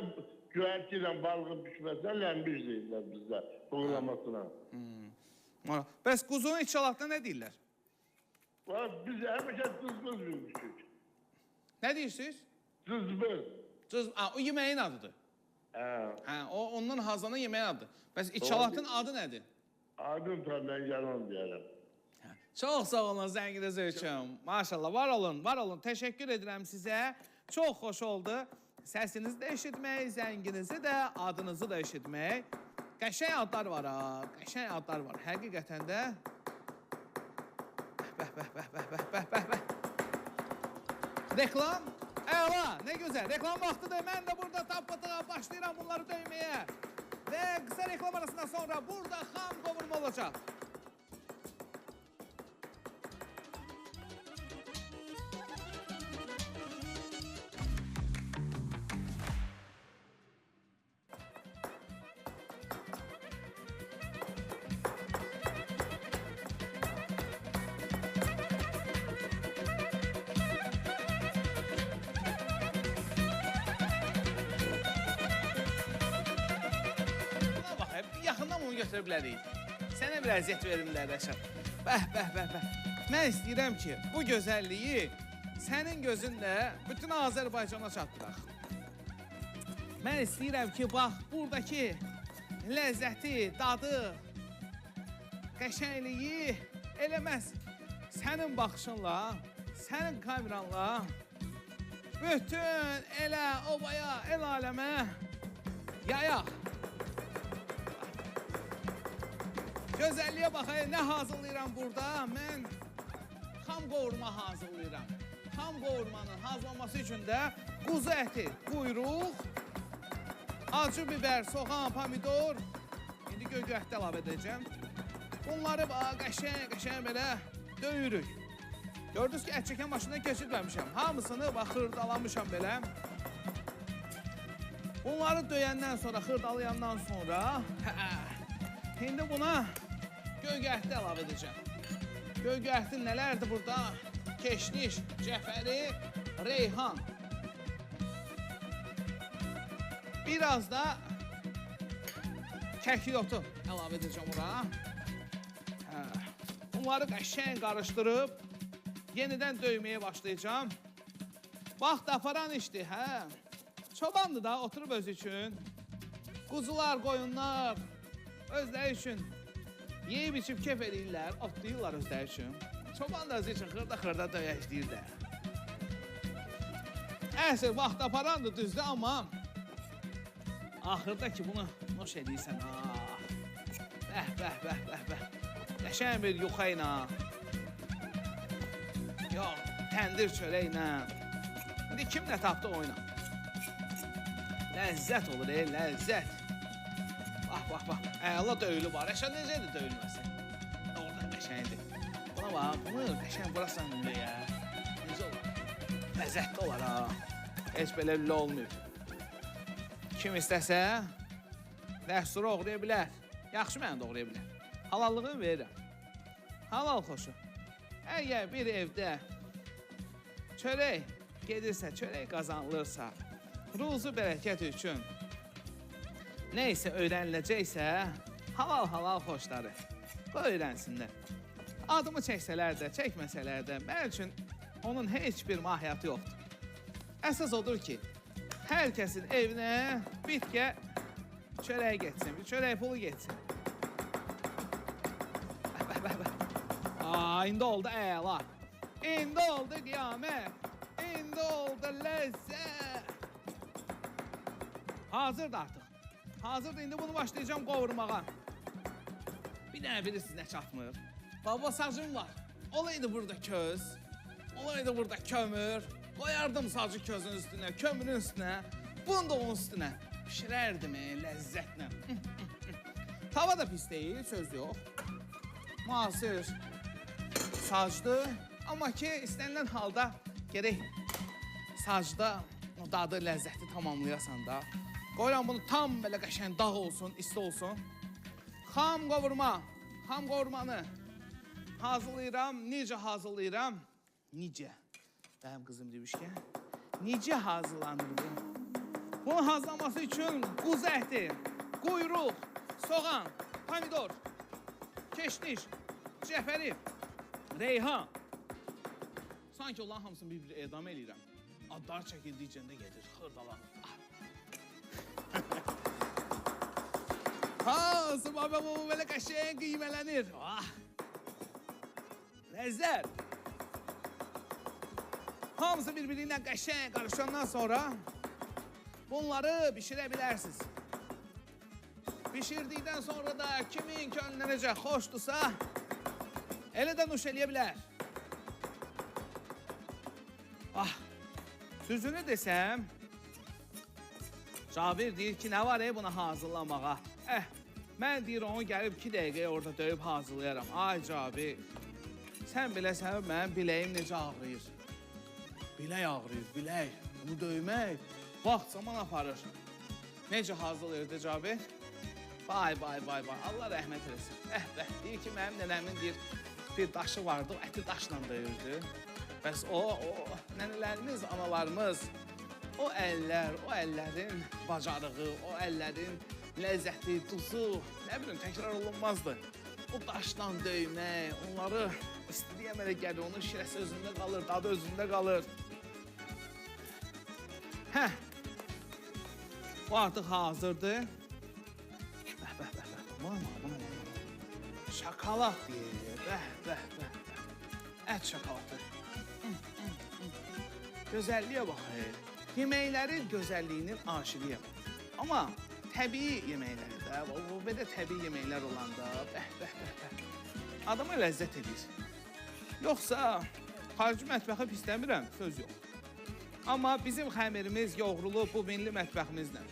göyərti ilə balığın pişməsinə ləmbic deyirlər bizdə, buğlamasına. Bəs quzunun içalatına nə deyirlər? Biz həmişə cızbız bilmişik. Nə deyirsiniz? Cızbız. O yeməyin adıdır. Hə. Hə, ondan hazırlanan yeməyin adıdır. Bəs içalatın adı nədir? Adını tam mən yalan deyərəm. Çox sağ olun zənginiz üçün. Maşallah, var olun, var olun. Təşəkkür edirəm sizə. Çox xoş oldu. Səsinizi də eşitmək, zənginizi də, adınızı da eşitmək. Qəşəng adlar var ha, qəşəng adlar var. Həqiqətən də. Bəh, bəh, bəh, bəh, bəh, bəh, bəh, bəh. Reklam. Əla, nə gözəl. Reklam vaxtıdır. Mən də burada tappatığa başlayıram bunları döyməyə. Və qısa reklam arasından sonra burada xam qovurma olacaq. Götürə bilərik. Sənə bir əziyyət verimlər, Rəşad. Bəh, bəh, bəh, bəh. Mən istəyirəm ki, bu gözəlliyi sənin gözünlə bütün Azərbaycana çatdıraq. Mən istəyirəm ki, bax, buradakı ləzzəti, dadı, qəşəngliyi elə məhz sənin baxışınla, sənin kameranla bütün elə obaya, el aləmə yayaq. Gözəlliyə bax, nə hazırlayıram burada? Mən xam qovurma hazırlayıram. Xam qovurmanın hazırlanması üçün də quzu əti, quyruq, acı biber, soğan, pomidor. İndi göy-göyərti əlavə edəcəm. Bunları qəşəng, qəşəng belə döyürük. Gördünüz ki, ət çəkən maşından keçirməmişəm. Hamısını bax, xırdalamışam belə. Bunları döyəndən sonra, xırdalayandan sonra indi buna göy-göyərti əlavə edəcəm. Göy-göyərti nələrdir burada? Keşniş, cəfəri, reyhan. Biraz da kəkil otu əlavə edəcəm ora. Bunları qəşəng qarışdırıb yenidən döyməyə başlayacağam. Vaxt aparan işdir, hə? Çobandır da, oturub özü üçün. Quzular, qoyunlar özləri üçün yeyib içib kef eləyirlər, otlayırlar özləri üçün. Çoban da özü üçün xırda-xırda döyəşləyir də. Əsl vaxt aparandır, düzdür, amma axırda ki bunu noş eləyirsən, ha. Bəh, bəh, bəh, bəh, bəh. Qəşəng bir yuxa ilə. Yox, təndir çörəklə. İndi kim nə tapdı oyna. Ləzzət olur, ləzzət. Bax, bax, bax. Əla döyülü var. Rəşad necədir döyülməsi? Orada qəşəngdir. Buna bax, bunu qəşəng vurasan lüləyə. Necə olar? Ləzzətli olar, ha. Heç belə lülə olmayıb. Kim istəsə, dəsturu oğraya bilər. Yaxşı məni doğraya bilər. Halallığını verirəm. Halal xoşu. Əgər bir evdə çörək gedirsə, çörək qazanılırsa, ruzu bərəkət üçün nə isə öyrəniləcəksə, halal-halal xoşları. Qoy öyrənsinlər. Adımı çəksələr də, çəkməsələr də, mənim üçün onun heç bir mahiyyatı yoxdur. Əsas odur ki, hər kəsin evinə bitkə çörək getsin, bir çörək pulu getsin. Bəh, bəh, bəh. Aa, indi oldu əla. İndi oldu qiyamət. İndi oldu ləzzət. Hazırdır artıq. Hazırdır, indi bunu başlayacağım qovurmağa. Bir dənə bilirsiniz nə çatmır? Baba sacım var. Olaydı burada köz, olaydı burada kömür. Qoyardım sacı közün üstünə, kömürün üstünə, bunu da onun üstünə. Pişirərdim ləzzətlə. Tava da pis deyil, söz yox. Müasir sacdır. Amma ki, istənilən halda gerək sacda o dadı, ləzzəti tamamlayasan da. Qoyuram bunu tam belə qəşəng dağ olsun, isti olsun. Xam qovurma, xam qovurmanı hazırlayıram. Necə hazırlayıram? Necə? Mənim qızım demişkən, necə hazırlanır bu? Bunun hazırlanması üçün quzu əti, quyruq, soğan, pomidor, keşniş, cəfəri, reyhan. Sanki onların hamısını bir-bir edam eləyirəm. Adlar çəkildikcə də gedir, xırdalanır. Hansı baba bu belə qəşəng qiymələnir. Ah! Ləzzət! Hamısı bir-biri ilə qəşəng qarışandan sonra bunları bişirə bilərsiniz. Bişirdikdən sonra da kimin könlünə necə xoşdursa, elə də nuş eləyə bilər. Ah, düzünü desəm, Cabir deyir ki, nə var buna hazırlamağa? Mən deyir, onu gəlib 2 dəqiqəyə orada döyüb hazırlayaram. Ay Cabir, sən biləsən, mənim biləyim necə ağrıyır. Bilək ağrıyır, bilək. Bunu döymək vaxt zaman aparır. Necə hazırlayırdı Cabir? Vay, vay, vay, vay. Allah rəhmət eləsin. Bəh, deyir ki, mənim nənəmin deyir, bir daşı vardı, o əti daşla döyürdü. Bəs o nənələrimiz, analarımız, o əllər, o əllərin bacarığı, o əllərin ləzzəti, duzu, nə bilim, təkrar olunmazdı. O daşla döymək, onları istiliyə əmələ gəlir, onun şirəsi özündə qalır, dadı özündə qalır. Hə, bu artıq hazırdır. Bəh, bəh, bəh, bəh, buna, buna, buna. Şokolad deyir, bəh, bəh, bəh, bəh. Ət şokoladı. Gözəlliyə bax, yeməklərin gözəlliyinin aşiqiyəm. Amma təbii yeməkləri də, bu belə təbii yeməklər olanda, bəh, bəh, bəh, bəh, adama ləzzət edir. Yoxsa, xarici mətbəxi pis demirəm, söz yox. Amma bizim xəmirimiz yoğrulub bu milli mətbəximizlə,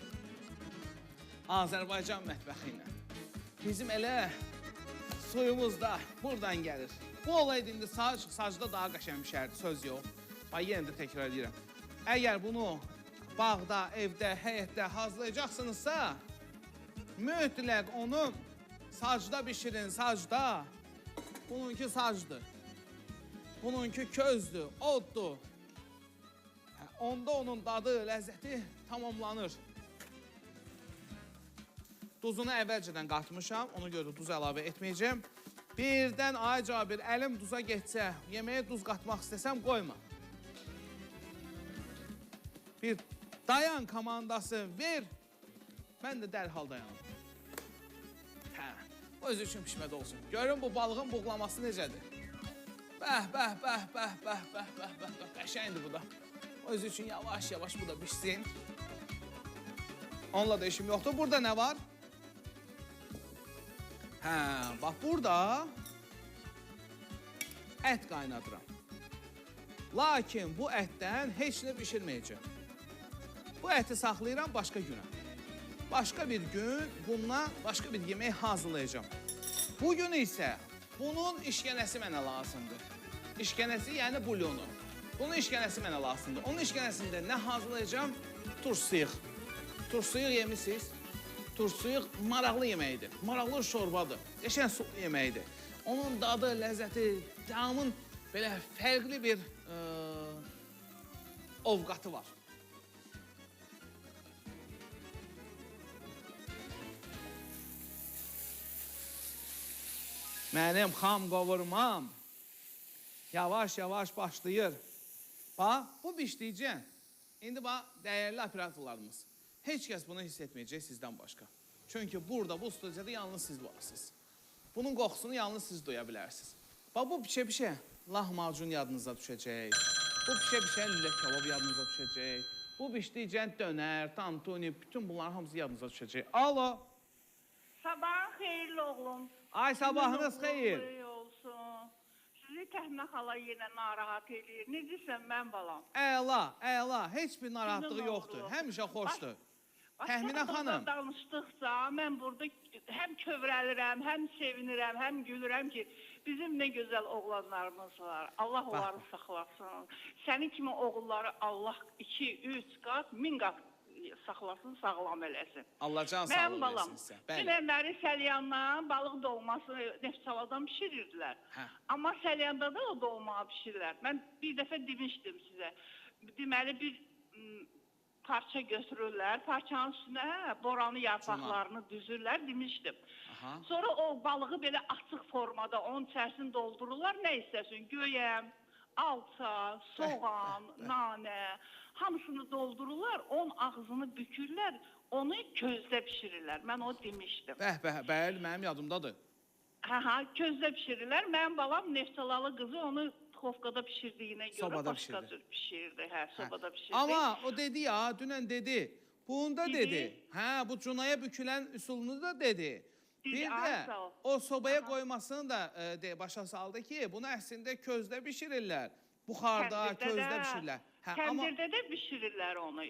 Azərbaycan mətbəxi ilə. Bizim elə suyumuz da buradan gəlir. Bu olaydı indi sac, sacda daha qəşəng pişərdi, söz yox. Bax, yenə də təkrar edirəm. Əgər bunu bağda, evdə, həyətdə hazırlayacaqsınızsa, mütləq onu sacda bişirin, sacda. Bununki sacdır. Bununki közdür, oddur. Onda onun dadı, ləzzəti tamamlanır. Duzunu əvvəlcədən qatmışam, ona görə də duz əlavə etməyəcəm. Birdən, ay Cabir, əlim duza getsə, yeməyə duz qatmaq istəsəm, qoyma. Bir dayan komandası ver, mən də dərhal dayanım. Hə, o özü üçün pişmədə olsun. Görün bu balığın buğlaması necədir? Bəh, bəh, bəh, bəh, bəh, bəh, bəh, bəh, bəh, qəşəngdir bu da. Özü üçün yavaş-yavaş bu da bişsin. Onunla da işim yoxdur. Burada nə var? Hə, bax burada ət qaynadıram. Lakin bu ətdən heç nə bişirməyəcəm. Bu əti saxlayıram başqa günə. Başqa bir gün bundan başqa bir yemək hazırlayacağam. Bugün isə bunun işgənəsi mənə lazımdır. İşgənəsi, yəni bulyonu. Bunun işgənəsi mənə lazımdır. Onun işgənəsində nə hazırlayacağam? Tursuyuq. Tursuyuq yemişsiniz. Tursuyuq maraqlı yeməkdir. Maraqlı şorbadır. Qəşəng sulu yeməkdir. Onun dadı, ləzzəti, təamın belə fərqli bir ovqatı var. Mənim xam qovurmam yavaş-yavaş başlayır. Bax, bu bişdikcə, indi bax, dəyərli operatorlarımız, heç kəs bunu hiss etməyəcək sizdən başqa. Çünki burada, bu studiyada yalnız siz varsınız. Bunun qoxusunu yalnız siz duya bilərsiniz. Bax, bu pişə-pişə lahmacun yadınıza düşəcək. Bu pişə-pişə lülə kebab yadınıza düşəcək. Bu bişdikcə dönər, tantuni, bütün bunların hamısı yadınıza düşəcək. Alo. Sabahın xeyirli oğlum. Ay, sabahınız xeyir. Olsun. Sizi Təhnə xala yenə narahat eləyir. Necəsən mən balam? Əla, əla. Heç bir narahatlığı yoxdur. Həmişə xoşdur. Təxminə xanım. Danışdıqca mən burada həm kövrəlirəm, həm sevinirəm, həm gülürəm ki, bizim nə gözəl oğlanlarımız var. Allah onları saxlasın. Sənin kimi oğulları Allah 2, 3 qat, 1000 qat saxlasın, sağlam eləsin. Allah can sağlığı versin sizə. Dünənləri Səlyandan balıq dolması Neftçaladan bişirirdilər. Hə. Amma Səlyanda da o dolma bişirirlər. Mən bir dəfə demişdim sizə. Deməli bir parça götürürlər, parçanın üstünə boranı yarpaqlarını düzürlər, demişdim. Aha. Sonra o balığı belə açıq formada onun içərisini doldururlar, nə istəsin, göyəm, alça, soğan, nanə, hamısını doldururlar, onun ağzını bükürlər, onu közdə bişirirlər. Mən o demişdim. Bəh, bəh, bəli, mənim yadımdadır. Hə, közdə bişirirlər. Mənim balam Neftçalalı qızı onu duxovkada bişirdiyinə görə sobada başqa bişirdi. Cür bişirdi. Hə, sobada bişirdi. Amma o dedi ya, dünən dedi. Bunu da dedi. Hə, bu cunaya bükülən üsulunu da dedi. Bir də o sobaya qoymasını da başa saldı ki, bunu əslində közdə bişirirlər. Buxarda, közdə bişirirlər. Hə, Təndirdə də bişirirlər onu.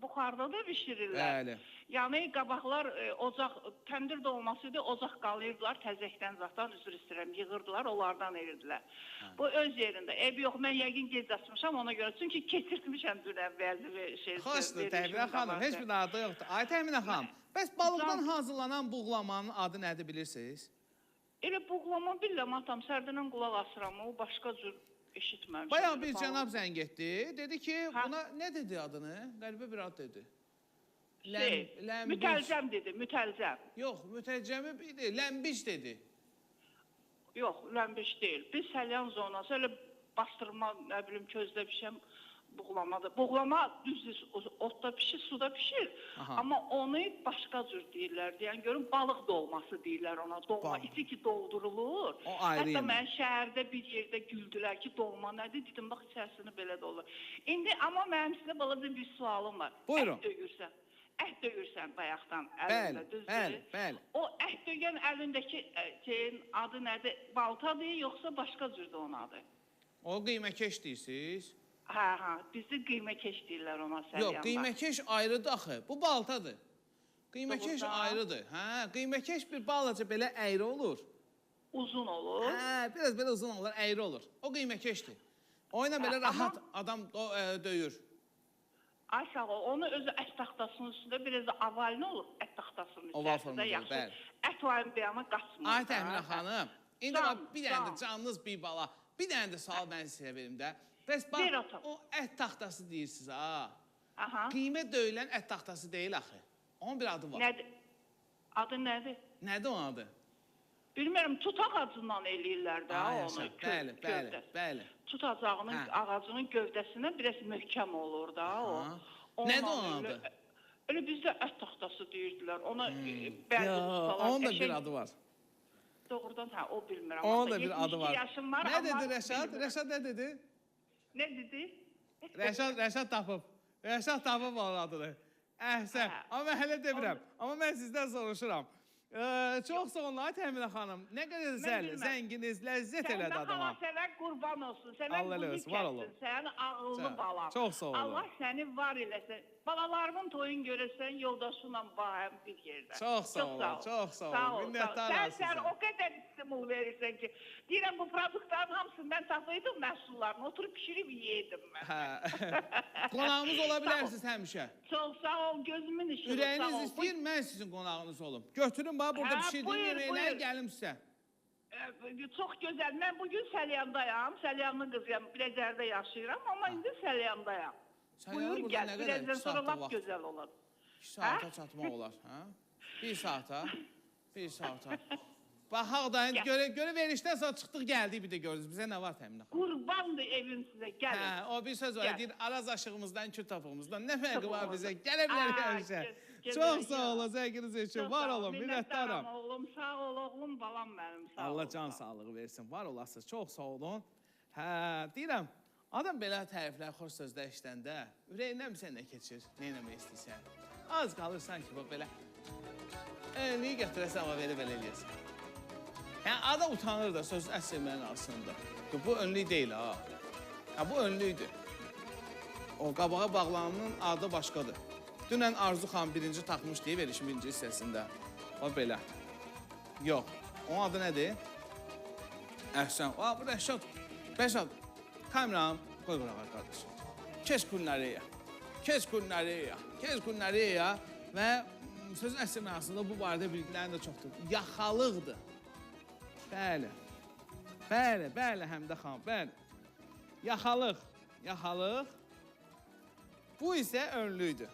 Buxarda da bişirirlər. Bəli. Yəni qabaqlar ocaq, təndir dolması idi, ocaq qalıyırdılar, təzəkdən zatdan, üzr istəyirəm, yığırdılar, onlardan edirdilər. Hə. Bu öz yerində. Eybi yox, mən yəqin gec açmışam ona görə. Çünki keçirtmişəm dünən bəzi şey. Xoşdur, Təxminə xanım, heç bir narahatlığı yoxdur. Ay Təxminə xanım, bəs balıqdan hazırlanan buğlamanın adı nədir bilirsiniz? Elə buğlama bilirəm, atam, sərdəndən qulaq asıram, o başqa cür eşitməmişəm. Bayaq bir cənab zəng etdi, dedi ki, buna nə dedi adını? Qəribə bir ad dedi. Mütəlcəm dedi, mütəlcəm. Yox, mütəlcəmi dedi, ləmbic dedi. Yox, ləmbic deyil. Biz Səlyan zonası elə bastırma, nə bilim, közdə pişən buğlamadır. Buğlama düzdür, otda pişir, suda pişir. Aha. Amma onu başqa cür deyirlər. Deyən görün, balıq dolması deyirlər ona. Dolma, içi ki doldurulur. O ayrı Hətta yemək. mən şəhərdə bir yerdə güldülər ki, dolma nədir? Dedim, bax, içərisini belə dolur. İndi, amma mənim sizə balaca bir sualım var. Buyurun. Ət döyürsən. Ət döyürsən bayaqdan əlində, Bəli, düzdür? bəli, bəli. O ət döyən əlindəki şeyin adı nədir? Baltadır, yoxsa başqa cürdür onun adı? O qiyməkeş deyirsiniz? Hə, hə, bizdə qiyməkeş deyirlər ona Səlyanda. Yox, qiyməkeş ayrıdır axı. Bu baltadır. Qiyməkeş Doğrudan. ayrıdır. Hə, qiyməkeş bir balaca belə əyri olur. Uzun olur. Hə, biraz belə uzun olur, əyri olur. O qiyməkeşdir. O ilə belə Hə, rahat adam döyür. Ay sağ ol, onu özü ət taxtasının üstündə biraz da avalini olur ət taxtasının Oval içərisində. formada olur, yaxşı. bəli. Ət o ayın bəyana qaçmır. Ay Təxminə xanım, indi bax bir dənə də can. canınız bir bala, bir dənə də sual mən sizə verim də. Bəs bax, Ver atam. o ət taxtası deyirsiniz ha. Aha. Qiymə döyülən ət taxtası deyil axı. Onun bir adı var. Nədir? Adı nədir? Nədir onun adı? Bilmirəm, tut ağacından eləyirlər də Ay, onu. yaşa. Bəli, bəli, gövdə. bəli. Tut ağacının, Hə. ağacının gövdəsinə biraz möhkəm olur da o. Aha. Onunla Nədir onun elə- adı? Elə bizdə ət taxtası deyirdilər. Ona bəzi Ya, ustalar onun da bir qəşəng- adı var. Doğrudan hə, o bilmirəm. Onun Ata, da bir adı 72 var. yaşım var, Nə amma dedi Rəşad? bilmirəm. Rəşad nə dedi? Nə dedi? Rəşad tapıb. Rəşad tapıb onun adını. Əhsən. Amma mən hələ demirəm. Amma mən sizdən soruşuram. Çox sağ olun, ay Təminə xanım. Nə qədər gözəl, zənginiz ləzzət elədi adama. Sənə sənə qurban olsun, sənə quzu kəssin, sənin ağıllı balam. Çox sağ olun. Allah səni var eləsin. Balalarımın toyunu görəsən, yoldaşınla bahəm bir yerdə. Çox sağ olun, çox sağ olun. Minnətdaram sizə. Sən o qədər stimul verirsən ki, deyirəm bu produktların hamısını mən tapaydım məhsullarını, oturub pişirib yeyirdim mən. Qonağımız ola bilərsiniz həmişə. Çox sağ ol, gözümün işığı, sağ ol. Ürəyiniz istəyir, mən sizin qonağınız olum. Götürün, bax, burada pişirdiyim yeməkləri gəlim sizə. Çox gözəl. Mən bugün Səlyandayam, Səlyanlı qızıyam, Biləcərdə yaşayıram, amma indi Səlyandayam. Buyur gəl, birazdan sonra lap gözəl olar. 2 saata çatmaq olar, hə? 1 saata, 1 saata. Baxaq da, indi görə verişdən sonra çıxdıq, gəldik bir də gördünüz. Bizə nə var Təminə xanım? Qurbandır evim sizə, gəlin. Hə, o bir söz var, deyir, Araz aşığımızdan, Kür topuğumuzdan nə fərqi var bizə? Gələ bilərik həmişə. Çox sağ olun, zənginiz üçün. Var olun, minnətdaram. Oğlum, sağ ol, oğlum, balam mənim, sağ ol. Allah can sağlığı versin, var olasınız, çox sağ olun. Hə, deyirəm, adam belə təriflər, xoş sözlər işləndə ürəyindən bizə nə keçir, nə eləmək istəyirsən? Az qalır sanki bu belə önlüyü götürəsən, amma belə-belə eləyəsən. Yəni, adam utanır da sözün əsl mənasında. Bu önlük deyil, ha. Ha, bu önlükdür. O qabağa bağlananın adı başqadır. Dünən Arzu xan birinci taxmış deyə verişin birinci hissəsində. O belə. Yox. Onun adı nədir? Əhsən. Bu Rəşad. Rəşad. Kameranı qoy qırağa qardaş. Keç kulinariya. Keç kulinariya. Keç kulinariya. Və sözün əsl mənasında bu barədə bilgilərin də çoxdur. Yaxalıqdır. Bəli. Bəli, bəli Həmdə xan, bəli. Yaxalıq, yaxalıq. Bu isə önlüydü.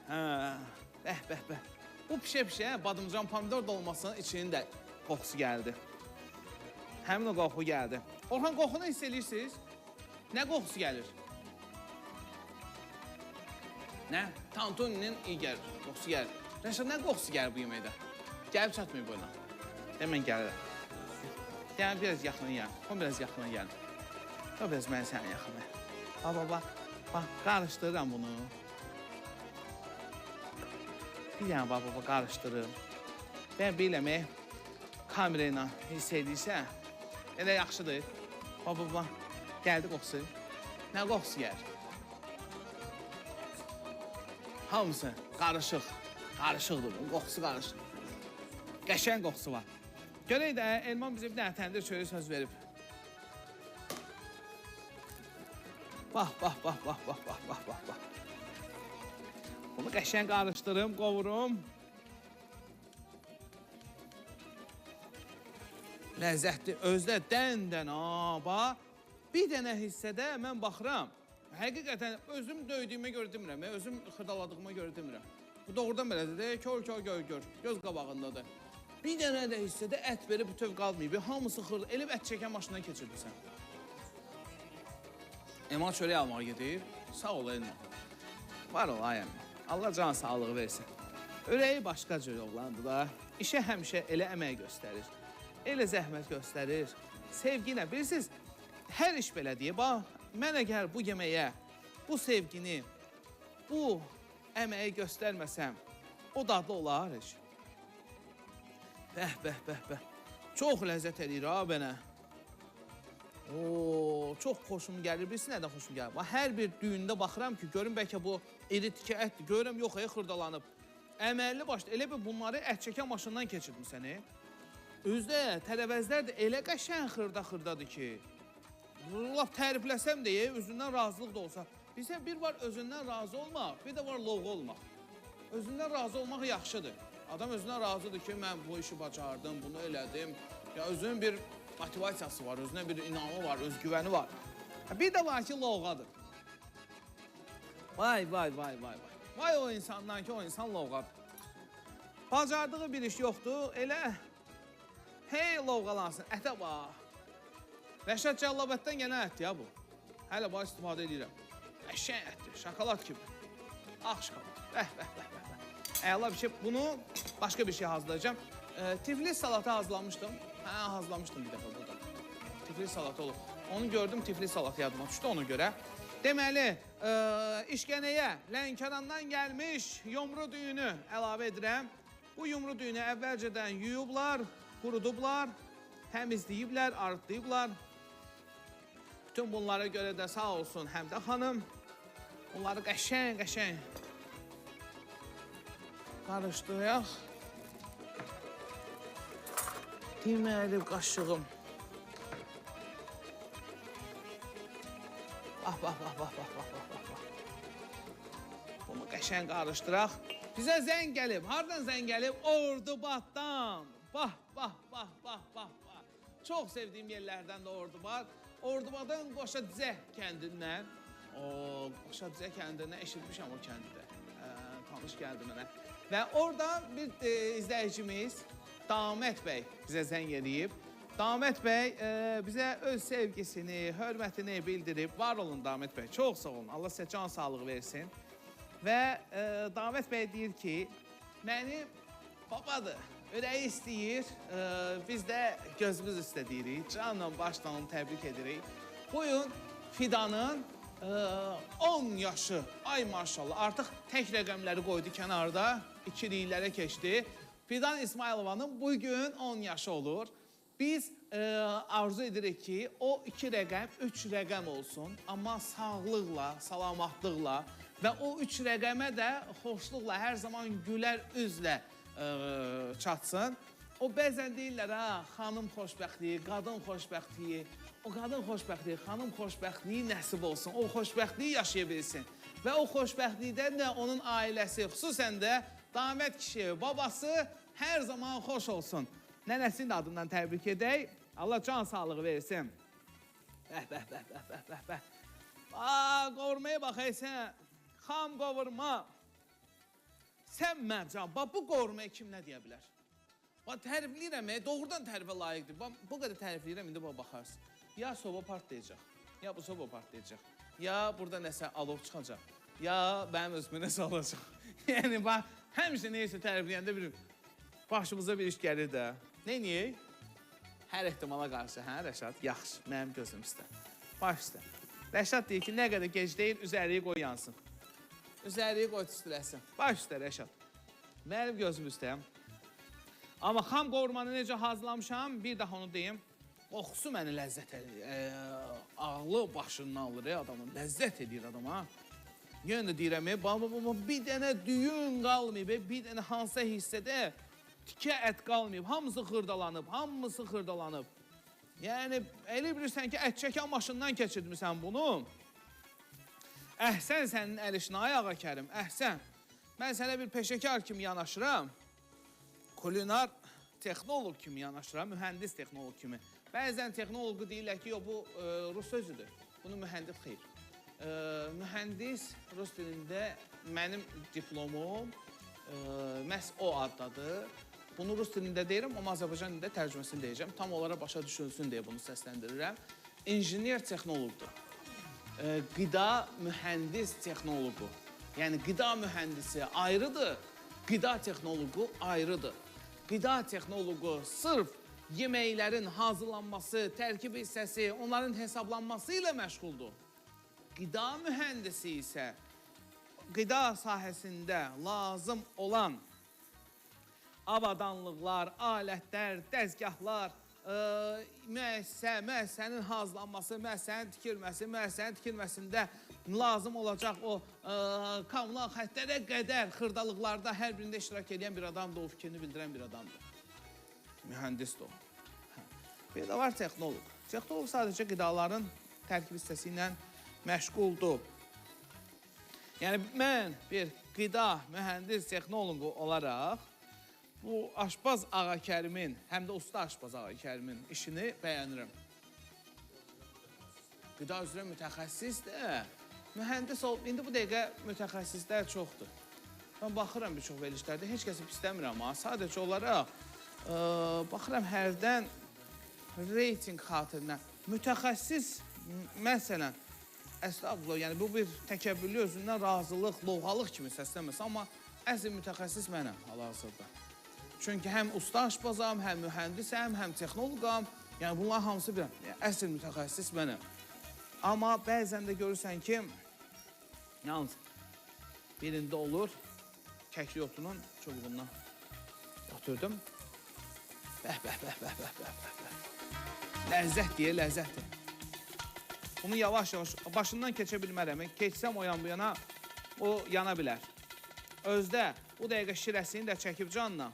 Hə, bəh, bəh, bəh. Bu pişə-pişə badımcan pomidor dolmasının içinin də qoxusu gəldi. Həmin o qoxu gəldi. Orxan, qoxunu hiss edirsiniz? Nə qoxusu gəlir? Nə? Tantuninin iyi gəlir, qoxusu gəlir. Rəşad, nə qoxusu gəlir bu yeməkdə? Gəlib çatmayıb oyuna. Həmən gəlirəm. Yəni, biraz yaxına gəlin. Qoy, biraz yaxına gəlin. Qoy, biraz mən sənin yaxına. Bax, bax, bax. Bax, qarışdırıram bunu. Bir dənə, bax, bax, bax, qarışdırırım. Mən biləmək, kamera ilə hiss edirsə, elə yaxşıdır. Bax, bax, bax. Gəldi qoxusu. Nə qoxusu gəlir? Hamısı qarışıq. Qarışıqdır bu, qoxusu qarışıq. Qəşəng qoxusu var. Görək də, Elman bizə bir dənə təndir çörəyi söz verib. Bax, bax, bax, bax, bax, bax, bax, bax, bax. Bunu qəşəng qarışdırım, qovurum. Ləzzətli, özdə dən-dən, ha, bax. Bir dənə hissədə mən baxıram. Həqiqətən, özüm döydüyümə görə demirəm, özüm xırdaladığıma görə demirəm. Bu doğrudan belədir, kör-kör gör-gör, göz qabağındadır. Bir dənə də hissədə ət verib bütöv qalmayıb, hamısı xırda, elə ət çəkən maşından keçirdirsən. Elman çörək almağa gedib, sağ ol Elman. Var ol ay Elman, Allah can sağlığı versin. Ürəyi başqa cür oğlandır da, işə həmişə elə əmək göstərir, elə zəhmət göstərir, sevgi ilə, bilirsiniz, hər iş belə deyir, bax, mən əgər bu yeməyə, bu sevgini, bu əməyi göstərməsəm, o dadlı olar heç. Bəh, bəh, bəh, bəh. Çox ləzzət eləyir ha mənə. Oo, çox xoşum gəlir. Bilirsin nədən xoşum gəlir? Bax, hər bir düyündə baxıram ki, görüm bəlkə bu iri tikə ətdir. Görürəm, yox, xırdalanıb. Əməlli başlı, elə bir bunları ət çəkən maşından keçirdim səni. Özdə tərəvəzlər də elə qəşəng xırda-xırdadır ki, lap tərifləsəm deyə özündən razılıq da olsa. Bilirsən, bir var özündən razı olmaq, bir də var lovğa olmaq. Özündən razı olmaq yaxşıdır. Adam özündən razıdır ki, mən bu işi bacardım, bunu elədim. Ya özünün bir motivasiyası var, özünə bir inamı var, özgüvəni var. Bir də var ki, lovğadır. Vay, vay, vay, vay, vay. Vay o insandan ki, o insan lovğadır. Bacardığı bir iş yoxdur, elə hey lovğalansın, ətə bax. Rəşad Cəllabətdən gələn ətdir ya bu. Hələ bax istifadə edirəm. Qəşəng ətdir, şokolad kimi. Ağ şokolad. Bəh, bəh, bəh, bəh. Əla bir şey. Bunu başqa bir şey hazırlayacağım. Tiflis salatı hazırlamışdım. Hə, hazırlamışdım bir dəfə burada. Tiflis salatı olub. Onu gördüm, tifli salat yadıma düşdü ona görə. Deməli, işgənəyə Lənkərandan gəlmiş yumru düyünü əlavə edirəm. Bu yumru düyünü əvvəlcədən yuyublar, qurudublar, təmizləyiblər, arıtlayıblar. Bütün bunlara görə də sağ olsun Həmdə xanım. Bunları qəşəng-qəşəng qarışdıraq. Deməli, qaşığım. Bax, bax, bax, bax, bax, bax, bax, bax. Bunu qəşəng qarışdıraq. Bizə zəng gəlib. Hardan zəng gəlib? Ordubaddan. Bax, bax, bax, bax, bax, bax. Çox sevdiyim yerlərdən də Ordubad. Ordubadın Qoşadizə kəndindən. O, Qoşadizə kəndindən eşitmişəm o kəndi də. Tanış gəldi mənə. Və orada bir izləyicimiz Damət bəy bizə zəng eləyib. Damət bəy bizə öz sevgisini, hörmətini bildirib. Var olun Damət bəy, çox sağ olun. Allah sizə can sağlığı versin. Və Damət bəy deyir ki, mənim babadır, ürəyi istəyir. Biz də gözümüz üstə deyirik. Canla başla onu təbrik edirik. Bugün Fidanın 10 yaşı, ay maşallah, artıq tək rəqəmləri qoydu kənarda, ikiliklərə keçdi. Fidan İsmayılovanın bugün 10 yaşı olur. Biz arzu edirik ki, o 2 rəqəm 3 rəqəm olsun, amma sağlıqla, salamatlıqla və o 3 rəqəmə də xoşluqla, hər zaman gülər üzlə çatsın. O bəzən deyirlər, ha, xanım xoşbəxtliyi, qadın xoşbəxtliyi, o qadın xoşbəxtliyi, xanım xoşbəxtliyi nəsib olsun, o xoşbəxtliyi yaşaya bilsin. Və o xoşbəxtlikdən də onun ailəsi, xüsusən də Damət kişi, babası hər zaman xoş olsun. Nənəsinin də adından təbrik edək. Allah can sağlığı versin. Bəh, bəh, bəh, bəh, bəh, bəh, bəh. Aa, qovurmaya bax, ey sən. Xam qovurma. Sən mərcan, bax, bu qovurmaya kim nə deyə bilər? Bax, tərifləyirəm, doğrudan tərifə layiqdir. Bax, bu qədər tərifləyirəm, indi bax, baxarsın. Ya soba partlayacaq, ya bu soba partlayacaq, ya burada nəsə alov çıxacaq, ya mənim özümə nəsə olacaq. Yəni, bax, həmişə neysə tərifləyəndə bir başımıza bir iş gəlir də. Neyniyək? Hər ehtimala qarşı, hə, Rəşad? Yaxşı, mənim gözüm üstə. Baş üstə. Rəşad deyir ki, nə qədər gec deyil, üzərliyi qoy yansın. Üzərliyi qoy tüstüləsin. Baş üstə, Rəşad. Mənim gözüm üstə. Amma xam qovurmanı necə hazırlamışam, bir daha onu deyim. Qoxusu məni ləzzət edir. Ağlı başından alır adamın. Ləzzət edir adama. Yenə də deyirəm, bir dənə düyün qalmayıb, bir dənə hansısa hissədə tikə ət qalmayıb. Hamısı xırdalanıb, hamısı xırdalanıb. Yəni, elə bilirsən ki, ət çəkən maşından keçirtmirsən bunu. Əhsən sənin əl işinə, ay Ağa Kərim, əhsən. Mən sənə bir peşəkar kimi yanaşıram. Kulinar texnoloq kimi yanaşıram, mühəndis texnoloq kimi. Bəzən texnoloqu deyirlər ki, yox, bu rus sözüdür. Bunu mühəndis xeyr. Mühəndis rus dilində mənim diplomum məhz o addadır. Bunu rus dilində deyirəm, amma Azərbaycan dilində tərcüməsini deyəcəm. Tam olaraq başa düşülsün deyə bunu səsləndirirəm. İnjiner texnoloqdur. Qida mühəndis texnoloqu. Yəni, qida mühəndisi ayrıdır, qida texnoloqu ayrıdır. Qida texnoloqu sırf yeməklərin hazırlanması, tərkib hissəsi, onların hesablanması ilə məşğuldur. Qida mühəndisi isə qida sahəsində lazım olan avadanlıqlar, alətlər, dəzgahlar, müəssisə, müəssisənin hazırlanması, müəssisənin tikilməsi, müəssisənin tikilməsində lazım olacaq o kommunal xəttlərə qədər xırdalıqlarda hər birində iştirak edən bir adamdır, o fikrini bildirən bir adamdır. Mühəndisdir o. Bir də var texnoloq. Texnoloq sadəcə qidaların tərkib hissəsi ilə məşğuldur. Yəni, mən bir qida mühəndis texnoloqu olaraq bu aşpaz Ağa Kərimin, həm də usta aşpaz Ağa Kərimin işini bəyənirəm. Qida üzrə mütəxəssis də, mühəndis olub, indi bu dəqiqə mütəxəssislər çoxdur. Mən baxıram bir çox verilişlərdə, heç kəsi pis demirəm, ha. Sadəcə olaraq baxıram hərdən reyting xatirinə. Mütəxəssis, məsələn, əstəğfurullah, yəni bu bir təkəbbürlü özündən razılıq, lovğalıq kimi səslənməsə, amma əsl mütəxəssis mənəm hal-hazırda. Çünki həm usta aşpazam, həm mühəndisəm, həm texnoloqam. Yəni bunların hamısı bilirəm. Yəni, əsl mütəxəssis mənəm. Amma bəzən də görürsən ki, yalnız birində olur, kəkli otunun çubuğundan götürdüm. Bəh, bəh, bəh, bəh, bəh, bəh, bəh. Ləzzət deyə ləzzətdir. Bunu yavaş-yavaş başından keçə bilmərəm. Keçsəm o yan bu yana, o yana bilər. Özdə bu dəqiqə şirəsini də çəkib canla.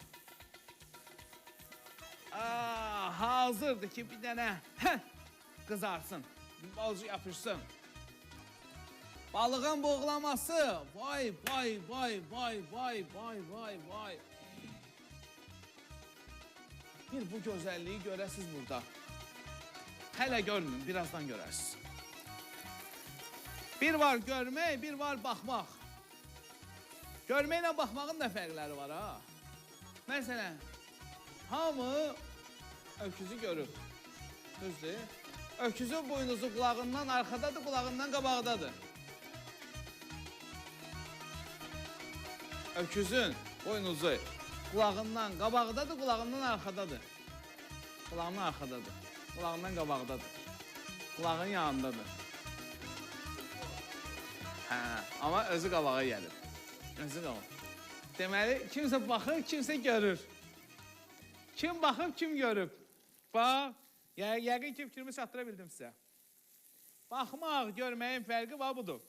Hazırdır ki, bir dənə qızarsın, bir balaca yapışsın. Balığın buğlaması. Vay, vay, vay, vay, vay, vay, vay, vay. Bir bu gözəlliyi görəsiniz burada. Hələ görmün, birazdan görərsiniz. Bir var görmək, bir var baxmaq. Görməklə baxmağın da fərqləri var ha. Məsələn, hamı öküzü görür. Düzdür? Öküzün boynuzu qulağından arxadadır, qulağından qabaqdadır. Öküzün boynuzu qulağından qabaqdadır, qulağından arxadadır. Qulağından arxadadır, qulağından qabaqdadır. Qulağın yanındadır. Hə, amma özü qabağa gəlir. Özü qabağa. Deməli, kimsə baxır, kimsə görür. Kim baxıb, kim görüb. Bax, yəqin ki, fikrimi çatdıra bildim sizə. Baxmaq, görməyin fərqi var budur.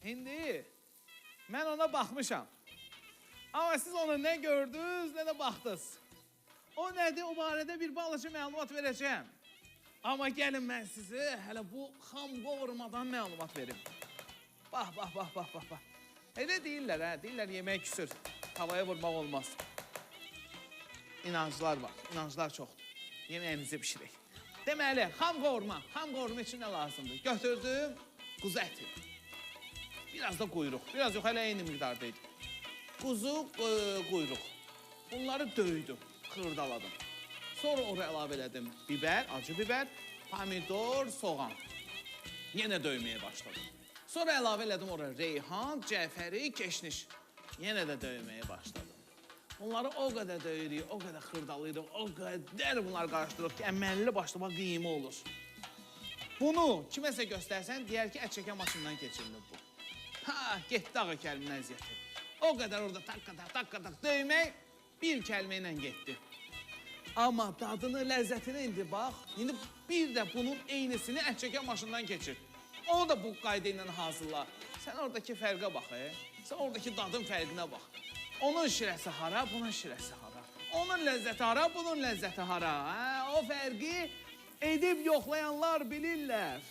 İndi mən ona baxmışam. Amma siz onu nə gördünüz, nə də baxdınız. O nədir, o barədə bir balaca məlumat verəcəyəm. Amma gəlin mən sizi hələ bu xam qovurmadan məlumat verim. Bax, bax, bax, bax, bax, bax. Elə deyirlər, hə, deyirlər yemək küsür, tavaya vurmaq olmaz. İnanclar var, inanclar çoxdur. Yeməyimizi pişirək. Deməli, xam qovurma, xam qovurma üçün nə lazımdır? Götürdüm quzu əti. Biraz da quyruq, biraz yox, hələ eyni miqdarda idi. Quzu, quyruq. Bunları döydüm, xırdaladım. Sonra oraya əlavə elədim biber, acı biber, pomidor, soğan. Yenə döyməyə başladım. Sonra əlavə elədim oraya reyhan, cəfəri, keşniş. Yenə də döyməyə başladım. Bunları o qədər döyürük, o qədər xırdalayırıq, o qədər bunları qarışdırırıq ki, əməlli başlı bax qıyma olur. Bunu kiməsə göstərsən, deyər ki, ət çəkən maşından keçirilir bu. Ha, getdi ağa kəlminin əziyyəti. O qədər orada takka-tak, takka-tak döymək bir kəlmə ilə getdi. Amma dadını, ləzzətini indi bax, indi bir də bunun eynisini ət çəkən maşından keçir. Onu da bu qayda ilə hazırla. Sən oradakı fərqə bax, sən oradakı dadın fərqinə bax. Onun şirəsi hara, bunun şirəsi hara. Onun ləzzəti hara, bunun ləzzəti hara. Hə, o fərqi edib yoxlayanlar bilirlər.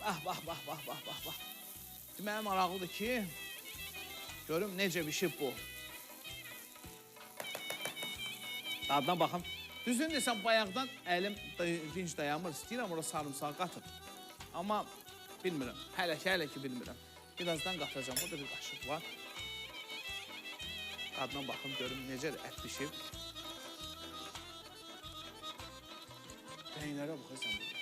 Bax, bax, bax, bax, bax, bax, bax. Deməli, maraqlıdır ki, görüm necə bişib bu. Dadına baxım. Düzünü desəm, bayaqdan əlim dinc dayanmır. İstəyirəm ora sarımsağı qatım. Amma bilmirəm, hələ ki bilmirəm. Birazdan qatacağım. Burada bir qaşıq var. Dadına baxım, görüm necə ət bişib. Rənglərə baxırsan burada.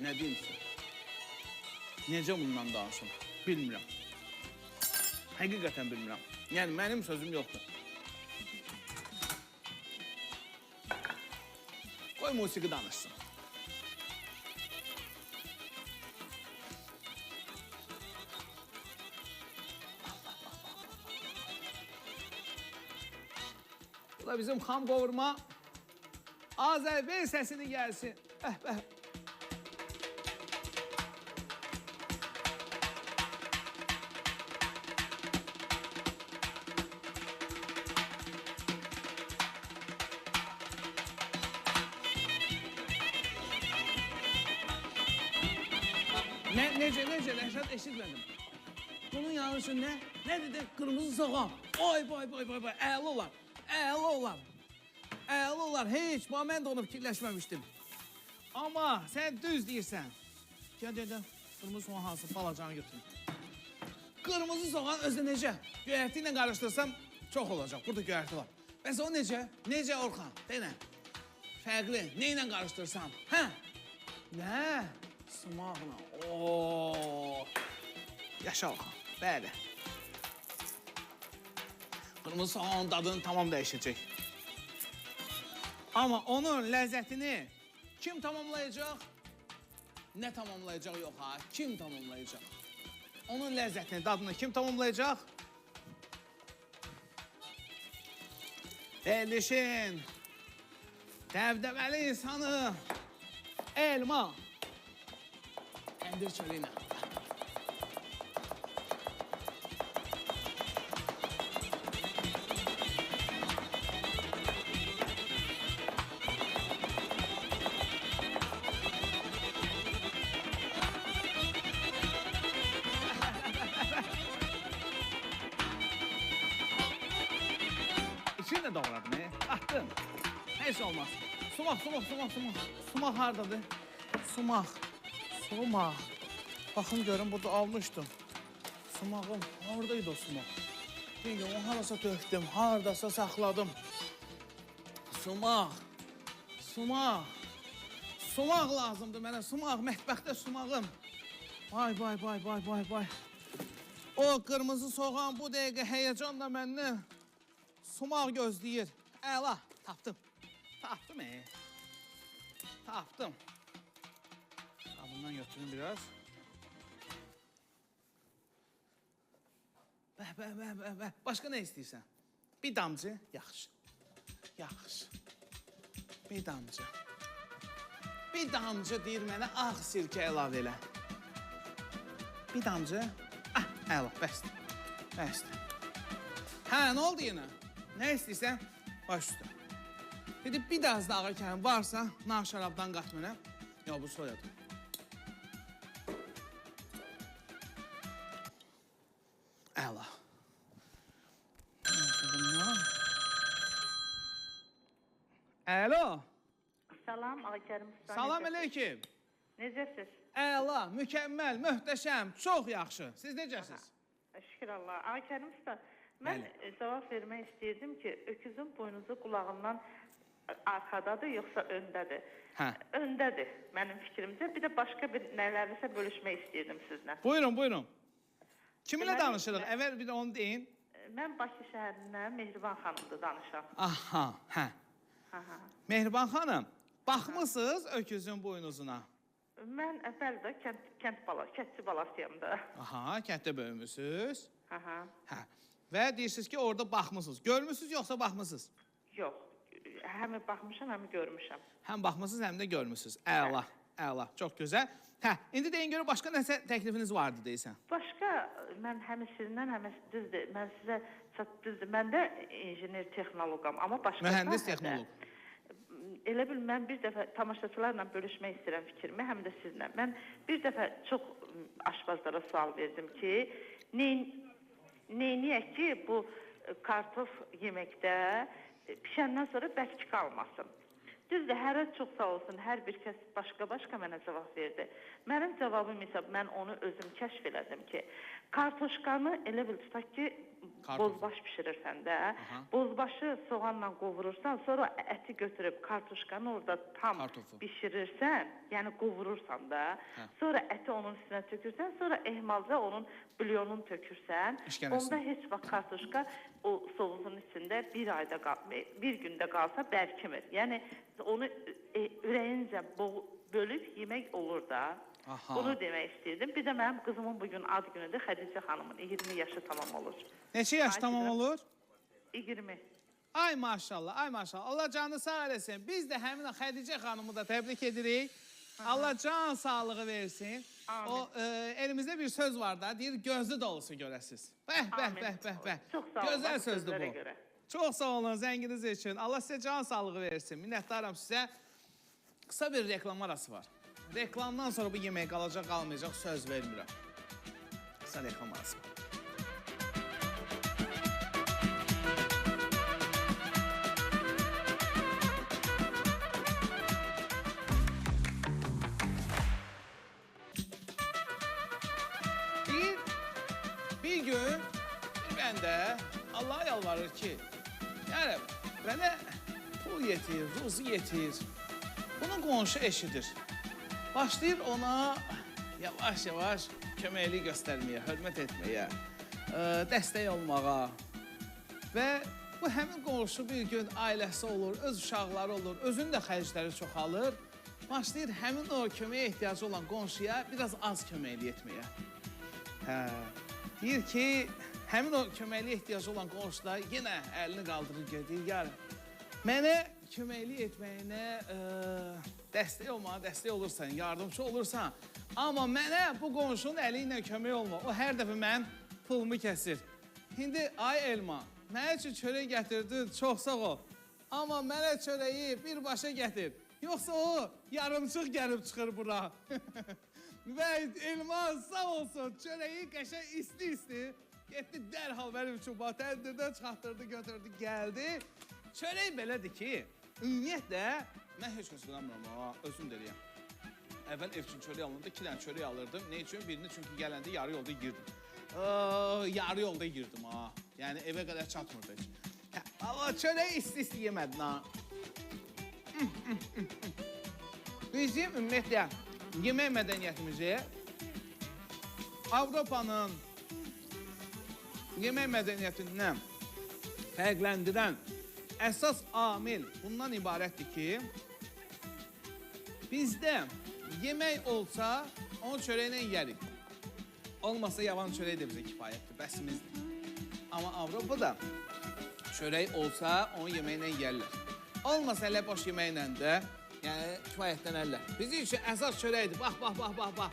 Nə deyim sizə? Necə bundan danışım? Bilmirəm. Həqiqətən bilmirəm. Yəni, mənim sözüm yoxdur. Qoy musiqi danışsın. Bu da bizim xam qovurma. Azərbaycan səsini gəlsin. Bəh, bəh. Necə, Rəşad, eşitmədim. Bunun yanlışı nə? Nə dedi? Qırmızı soğan. Oy, boy, boy, boy, boy. Əla olar, əla olar. Əla olar. Heç, mən də onu fikirləşməmişdim. Amma sən düz deyirsən. Gəl, gəl, gəl. Qırmızı soğan hansı? Balacanı götürün. Qırmızı soğan özü necə? Göyərti ilə qarışdırsam çox olacaq. Burada göyərti var. Bəs o necə? Necə, Orxan? Denə. Fərqli. Nə ilə qarışdırsam? Hə? Nə? Sımaqla. Qəşə oxan. Bəli. Qırmızı soğanın dadını tamam dəyişəcək. Amma onun ləzzətini kim tamamlayacaq? Nə tamamlayacaq yox ha? Kim tamamlayacaq? Onun ləzzətini, dadını kim tamamlayacaq? Verilişin dəbdəbəli insanı Elma təndir çörəyi ilə. İçini də doğradım, atdım. Heç olmaz. Sumaq, sumaq, sumaq, sumaq. Sumaq hardadır? Sumaq, sumaq. Baxın görün, burada almışdım. Sumağım, haradaydı o sumaq? Bilmiyorum, onu harasa döktüm, haradasa saxladım. Sumaq, sumaq. Sumaq lazımdır mənə, sumaq, mətbəxdə sumağım. Vay, vay, vay, vay, vay, vay. O qırmızı soğan bu dəqiqə həyəcanla məndən sumaq gözləyir. Əla, tapdım. Tapdım, Tapdım. Bundan götürün biraz. Bəh, bəh, bəh, bəh, bəh. Başqa nə istəyirsən? Bir damcı. Yaxşı. Yaxşı. Bir damcı. Bir damcı deyir mənə ağ sirkə əlavə elə. Bir damcı. Ah, əla, bəsdir. Bəsdir. Hə, nə oldu yenə? Nə istəyirsən? Baş üstə. Dedi, bir az da ağa kərim varsa, nar şərabdan qat mənə. Yox, bu soyadır. Əla. Əlo. Salam, Ağa Kərim usta. Salam əleykum. Necəsiz? Əla, mükəmməl, möhtəşəm, çox yaxşı. Siz necəsiz? Şükür Allah. Ağa Kərim usta, mən cavab vermək istəyirdim ki, öküzün boynuzu qulağından arxadadır, yoxsa öndədir? Hə. Öndədir mənim fikrimcə. Bir də başqa bir nələrisə bölüşmək istəyirdim sizlə. Buyurun, buyurun. Kiminlə danışırıq? Əvvəl bir də onu deyin. Mən Bakı şəhərindən Mehriban xanımdır danışam. Aha, hə. Aha. Mehriban xanım, baxmısınız öküzün boynuzuna? Mən əvvəl də kəndçi balasıyam da. Aha, kənddə böyümüsünüz. Aha. Hə. Və deyirsiniz ki, orada baxmısınız. Görmüsünüz yoxsa baxmısınız? Yox. Həm baxmışam, həm görmüşəm. Həm baxmısınız, həm də görmüsünüz. Əla, əla. Çox gözəl. Hə, indi deyin görüm, başqa nəsə təklifiniz vardı deyirsən? Başqa, mən həm sizindən, həm düzdür, mən sizə düzdür, mən də injener texnoloqam, amma başqa mühəndis texnoloq. Elə bil, mən bir dəfə tamaşaçılarla bölüşmək istəyirəm fikrimi, həm də sizinlə. Mən bir dəfə çox aşbazlara sual verdim ki, neyniyək ki, bu kartof yeməkdə pişəndən sonra bərk qalmasın. Düzdür, hərə çox sağ olsun, hər bir kəs başqa-başqa mənə cavab verdi. Mənim cavabım isə, mən onu özüm kəşf elədim ki, kartoşkanı elə bil tutaq ki, bozbaş pişirirsən də, bozbaşı soğanla qovurursan, sonra əti götürüb kartoşkanı orada tam pişirirsən, yəni qovurursan da, sonra əti onun üstünə tökürsən, sonra ehmalca onun bulyonunu tökürsən, onda heç vaxt kartoşka o sovuzun içində bir ayda, bir gündə qalsa bərkimir. Yəni onu ürəyincə bölüb yemək olur da. Aha. Bunu demək istəyirdim. Bir də mənim qızımın bugün ad günüdür, Xədicə xanımın 20 yaşı tamam olur. Neçə yaş tamam olur? 20. Ay maşallah, ay maşallah. Allah canı sağ eləsin. Biz də həmin o Xədicə xanımı da təbrik edirik. Aha. Allah can sağlığı versin. Amin. O elimizdə bir söz var da, deyir gözlü dolusu görəsiz. Bəh, bəh, bəh, bəh, bəh. Çox sağ olun. Gözəl sözdür bu. Görə. Çox sağ olun zənginiz üçün. Allah sizə can sağlığı versin. Minnətdaram sizə. Qısa bir reklam arası var. Reklamdan sonra bu yemək qalacaq, qalmayacaq söz vermirəm. Qısa reklam arası var. Bir gün bir bəndə Allaha yalvarır ki, yəni mənə pul yetir, ruzu yetir. Bunun qonşu eşidir. Başlayır ona yavaş-yavaş köməklik göstərməyə, hörmət etməyə, dəstək olmağa. Və bu həmin qonşu bir gün ailəsi olur, öz uşaqları olur, özünün də xərcləri çoxalır. Başlayır həmin o köməyə ehtiyacı olan qonşuya biraz az köməklik etməyə. Hə, deyir ki, həmin o köməkliyə ehtiyacı olan qonşu da yenə əlini qaldırır, deyir, yar, mənə köməklik etməyinə dəstək olmağa dəstək olursan, yardımçı olursan, amma mənə bu qonşunun əli ilə kömək olma. O hər dəfə mənim pulumu kəsir. İndi, ay Elman, mənə üçün çörək gətirdin, çox sağ ol. Amma mənə çörəyi birbaşa gətir. Yoxsa o yarımçıq gəlib çıxır bura. Və Elman sağ olsun, çörəyi qəşəng isti-isti getdi dərhal mənim üçün təndirdən çıxartdırdı, götürdü, gəldi. Çörək belədir ki, ümumiyyətlə, mən heç kəs inanmıram, ha, özüm də eləyəm. Əvvəl ev üçün çörək alındı, 2 dənə çörək alırdım. Nə üçün? Birini çünki gələndə yarı yolda yeyirdim. Yarı yolda yeyirdim, ha. Yəni evə qədər çatmırdı heç. Hə, amma çörəyi isti-isti yemədin, ha. Bizim ümumiyyətlə yemək mədəniyyətimizi Avropanın yemək mədəniyyətindən fərqləndirən əsas amil bundan ibarətdir ki, bizdə yemək olsa onu çörəklə yeyərik. Olmasa yavan çörək də bizə kifayətdir, bəsimizdir. Amma Avropada çörək olsa onu yeməklə yeyərlər. Olmasa elə boş yeməklə də, yəni kifayətlənərlər. Bizim üçün əsas çörəkdir. Bax, bax, bax, bax, bax.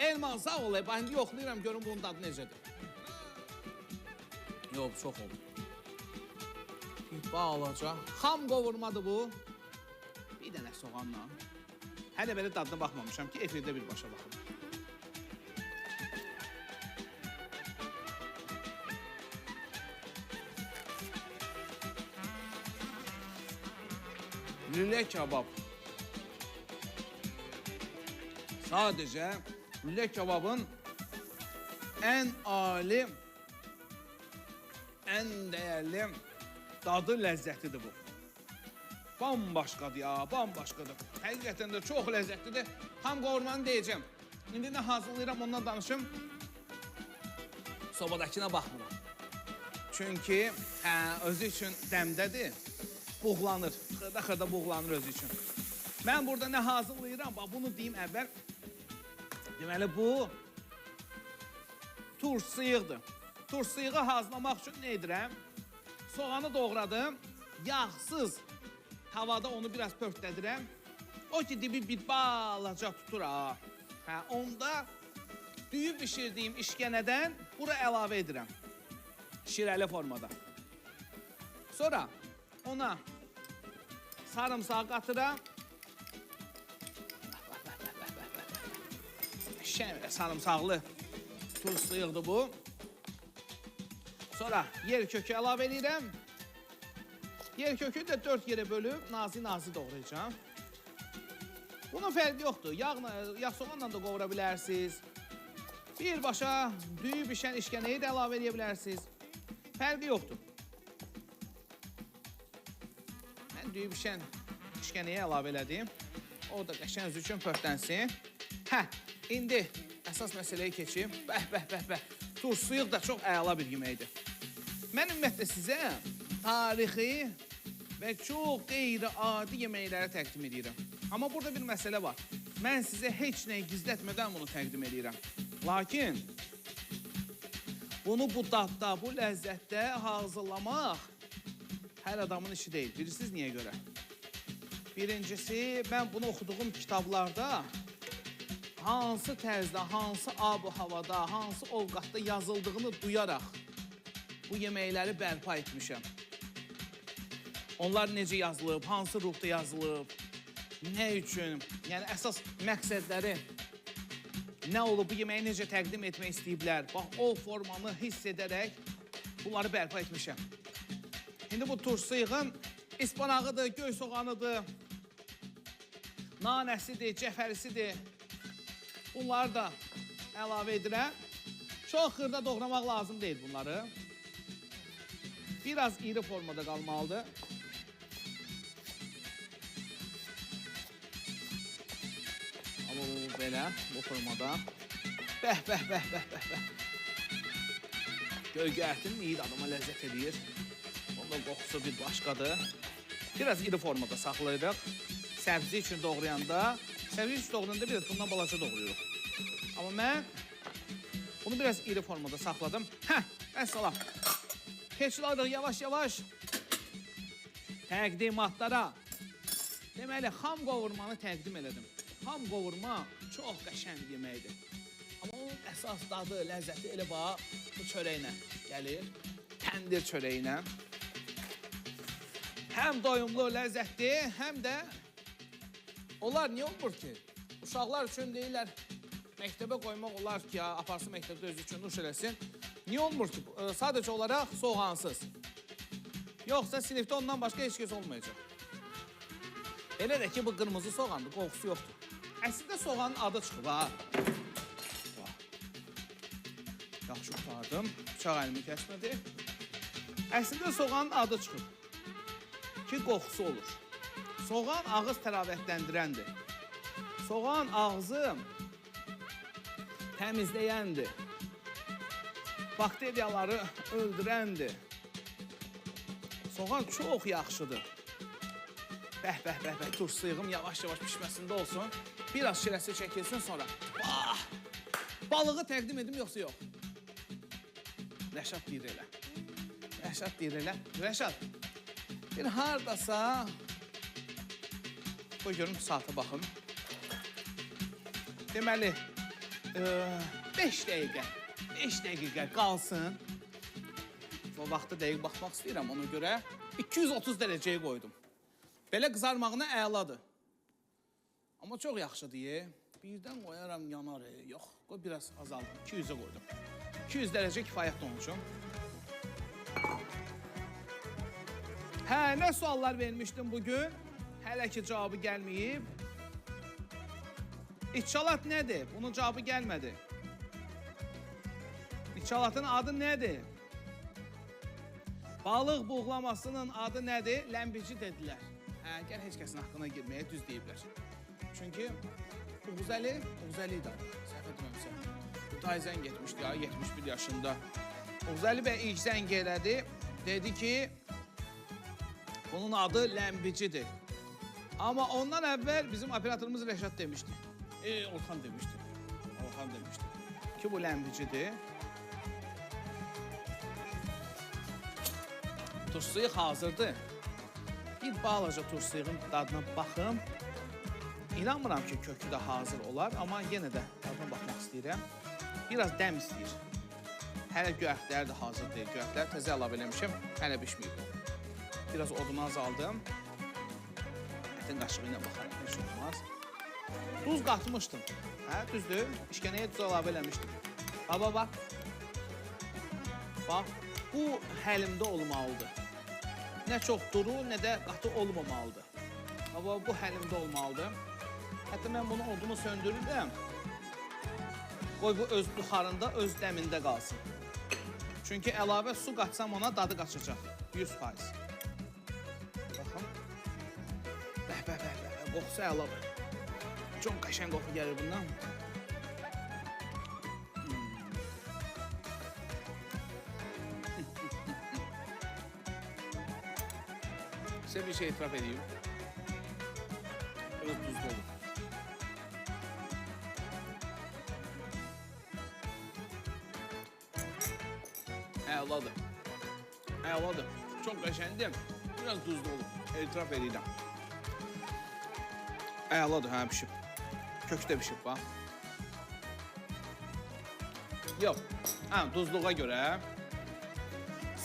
Elman sağ ol, bax, indi yoxlayıram, görüm bunun dadı necədir. Yox, çox oldu. Bir balaca. Xam qovurmadır bu. Bir dənə soğanla. Hələ belə dadına baxmamışam ki, efirdə birbaşa baxım. Lülə kebab. Sadəcə lülə kebabın ən ali, ən dəyərli dadı, ləzzətidir bu. Bambaşqadır ya, bambaşqadır. Həqiqətən də çox ləzzətlidir. Xam qovurmanı deyəcəm. İndi nə hazırlayıram, ondan danışım. Sobadakına baxmıram. Çünki özü üçün dəmdədir. Buğlanır, xırda-xırda buğlanır özü üçün. Mən burada nə hazırlayıram, bax bunu deyim əvvəl. Deməli, bu turşusuyuqdur. Turşusuyuğu hazırlamaq üçün nə edirəm? Soğanı doğradım, yağsız tavada onu biraz pörtlədirəm. O ki, dibi bir balaca tutur ha. Hə, onda düyü bişirdiyim işgənədən bura əlavə edirəm. Şirəli formada. Sonra ona sarımsağı qatıram. Şən sarımsaqlı turşusuyuqdur bu. Sonra yer kökü əlavə edirəm. Yer kökünü də 4 yerə bölüb nazi-nazi doğrayacağam. Bunun fərqi yoxdur. Yağ soğanla da qovura bilərsiniz. Birbaşa düyü bişən işgənəyi də əlavə edə bilərsiniz. Fərqi yoxdur. Mən düyü bişən işgənəyə əlavə elədim. O da qəşəng özü üçün pörtlənsin. Hə, indi əsas məsələyə keçim. Bəh, bəh, bəh, bəh. Turşusuyuq da çox əla bir yeməkdir. Mən ümumiyyətlə sizə tarixi və çox qeyri-adi yeməkləri təqdim edirəm. Amma burada bir məsələ var. Mən sizə heç nəyi gizlətmədən bunu təqdim edirəm. Lakin bunu bu dadda, bu ləzzətdə hazırlamaq hər adamın işi deyil. Bilirsiniz niyə görə? Birincisi, mən bunu oxuduğum kitablarda hansı tərzdə, hansı ab-havada, hansı ovqatda yazıldığını duyaraq bu yeməkləri bərpa etmişəm. Onlar necə yazılıb, hansı ruhda yazılıb, nə üçün, yəni əsas məqsədləri nə olub, bu yeməyi necə təqdim etmək istəyiblər. Bax, o formanı hiss edərək bunları bərpa etmişəm. İndi bu turşusuyuğun ispanağıdır, göy soğanıdır, nanəsidir, cəfərisidir. Bunları da əlavə edirəm. Çox xırda doğramaq lazım deyil bunları. Biraz iri formada qalmalıdır. Abo, Belə, bu formada. Bəh, bəh, bəh, bəh, bəh, bəh. Göygərtinin iyi də adama ləzzət eləyir. Onun da qoxusu bir başqadır. Biraz iri formada saxlayırıq. Səbzi üçün doğrayanda, biraz bundan balaca doğrayırıq. Amma mən bunu biraz iri formada saxladım. Hə, vəssalam. Keçirik yavaş-yavaş təqdimatlara. Deməli, xam qovurmanı təqdim elədim. Xam qovurma çox qəşəng yeməkdir. Amma onun əsas dadı, ləzzəti elə bax bu çörəklə gəlir. Təndir çörəyi ilə. Həm doyumlu, ləzzətli, həm də onlar niyə olmur ki? Uşaqlar üçün deyirlər, məktəbə qoymaq olar ki, ya, aparsın məktəbdə özü üçün nuş eləsin. Niyə olmur ki? Sadəcə olaraq soğansız. Yoxsa sinifdə ondan başqa heç kəs olmayacaq. Elə də ki, bu qırmızı soğandır, qoxusu yoxdur. Əslində soğanın adı çıxıb, ha. Yaxşı qurtardım, bıçaq əlimi kəsmədi. Əslində soğanın adı çıxıb ki, qoxusu olur. Soğan ağız təravətləndirəndir. Soğan ağzı təmizləyəndir. Bakteriyaları öldürəndir. Soğan çox yaxşıdır. Bəh, bəh, bəh, bəh, turşusuyuğum yavaş-yavaş pişməsində olsun. Biraz şirəsi çəkilsin sonra. Bah! Balığı təqdim edim yoxsa yox? Rəşad deyir elə. Rəşad deyir elə. Rəşad, bir haradasa... Qoy görüm, saata baxın. Deməli, 5 dəqiqə, 5 dəqiqə qalsın. Bu vaxta dəqiq baxmaq istəyirəm, ona görə 230 dərəcəyə qoydum. Belə qızarmağına əladır. Amma çox yaxşıdır, ye. Birdən qoyaram, yanar, yox. Qoy biraz azaldım, 200-ə qoydum. 200 dərəcə kifayətdir onun üçün. Hə, nə suallar vermişdim bugün? Hələ ki cavabı gəlməyib. İçalat nədir? Bunun cavabı gəlmədi. İçalatın adı nədir? Balıq buğlamasının adı nədir? Ləmbici dedilər. Hə, gəl heç kəsin haqqına girməyə, düz deyiblər. Çünki Uğuzəli, Uğuzəli idi adı, səhv etməmsə. Day zəng etmişdi ya, 71 yaşında. Uğuzəli bəy ilk zəng elədi, dedi ki, bunun adı Ləmbicidir. Amma ondan əvvəl bizim operatorumuz Rəşad demişdi. Orxan demişdi. Orxan demişdi ki, bu Ləmbicidir. Turşusuyuq hazırdır. Bir balaca turşusuyuğun dadına baxım. İnanmıram ki, kökü də hazır olar, amma yenə də dadına baxmaq istəyirəm. Biraz dəm istəyir. Hələ göyərtlər də hazır deyil. Göyərtlər təzə əlavə eləmişəm, hələ bişməyib. Biraz odunu azaldım. Ətin qaşığı ilə baxaram, heç olmaz. Duz qatmışdım. Hə, düzdür. İşkənəyə duz əlavə eləmişdim. Bax, bax, bax. Bax, bu həlimdə olmalıdır. Nə çox duru, nə də qatı olmamalıdır. Bax, bu həlimdə olmalıdır. Hətta mən bunu odunu söndürürəm. Qoy bu öz buxarında, öz dəmində qalsın. Çünki əlavə su qatsam ona dadı qaçacaq. 100%. Baxın. Bəh, bəh, bəh, bəh, qoxusu əladır. Çox qəşəng qoxu gəlir bundan. Sizə bir şey etiraf edeyim. Biraz duzlu olur. Əladır. Əladır. Çox qəşəngdir. Biraz duzlu olur. Etiraf edirəm. Əladır, hə, pişib. Kök də pişib, bax. Yox, hə, duzluğa görə.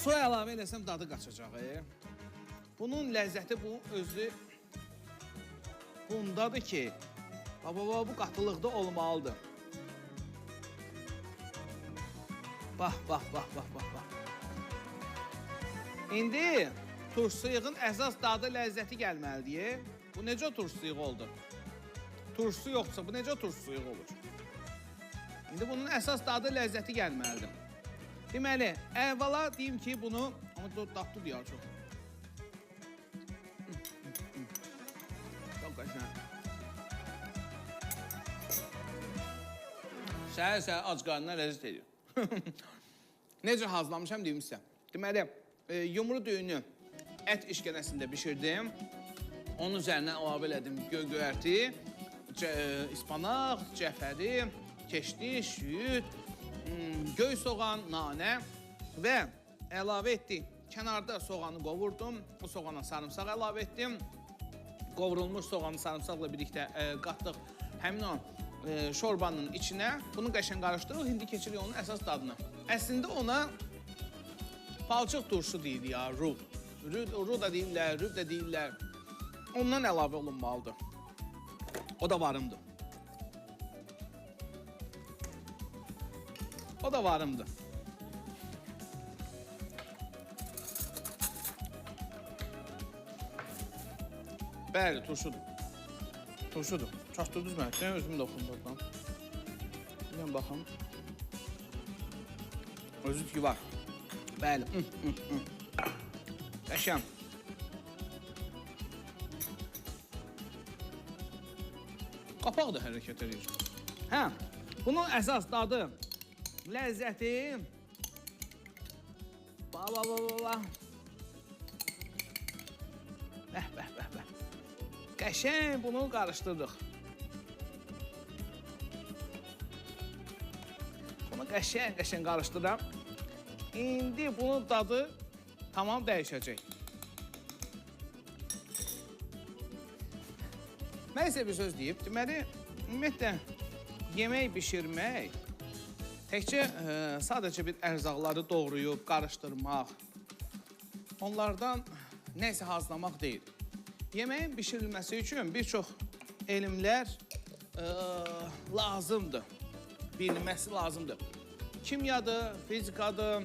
Su əlavə eləsəm dadı qaçacaq. Bunun ləzzəti, bu özü bundadır ki, baba, bu qatılıqda olmalıdır. Bax, bax, bax, bax, bax, bax. İndi turşusuyuğun əsas dadı, ləzzəti gəlməlidir. Bu necə turşusuyuğu oldu? Turşusu yoxdursa, bu necə turşusuyuğu olur? İndi bunun əsas dadı, ləzzəti gəlməlidir. Deməli, əvvəla deyim ki, bunu... Amma dadlıdır ya çox. Çox qəşəng. Səhər-səhər ac qarnına ləzzət edir. Necə hazırlamışam deyim sizə. Deməli, yumru düyünü ət işgənəsində bişirdim. Onun üzərinə əlavə elədim göy-göyərti, ispanaq, cəfəri, keşdiş, şüyüd, göy soğan, nanə və əlavə etdik. Kənarda soğanı qovurdum, o soğana sarımsaq əlavə etdim. Qovrulmuş soğanı sarımsaqla birlikdə qatdıq həmin o şorbanın içinə. Bunu qəşəng qarışdırırıq, indi keçirik onun əsas dadını. Əslində ona palçıq turşu deyilir ya, rub. Ru da deyirlər, rub da deyirlər. Ondan əlavə olunmalıdır. O da varımdır. O da varımdır. Bəli, turşudur. Turşudur. Çatdırdınız mənə. Sən özümü də oxum buradan. Bir baxım. Özü ki var. Bəli. Qəşəng. Qapaq da hərəkət edir. Hə, bunun əsas dadı, ləzzəti. Ba, ba, ba, ba, ba. Bəh, bəh, bəh, bəh. Qəşəng bunu qarışdırdıq. Bunu qəşəng-qəşəng qarışdıram. İndi bunun dadı tamam dəyişəcək. Mən sizə bir söz deyib. Deməli, ümumiyyətlə, yemək bişirmək təkcə sadəcə bir ərzaqları doğrayıb, qarışdırmaq, onlardan nəsə hazırlamaq deyil. Yeməyin bişirilməsi üçün bir çox elmlər lazımdır, bilinməsi lazımdır. Kimyadır, fizikadır,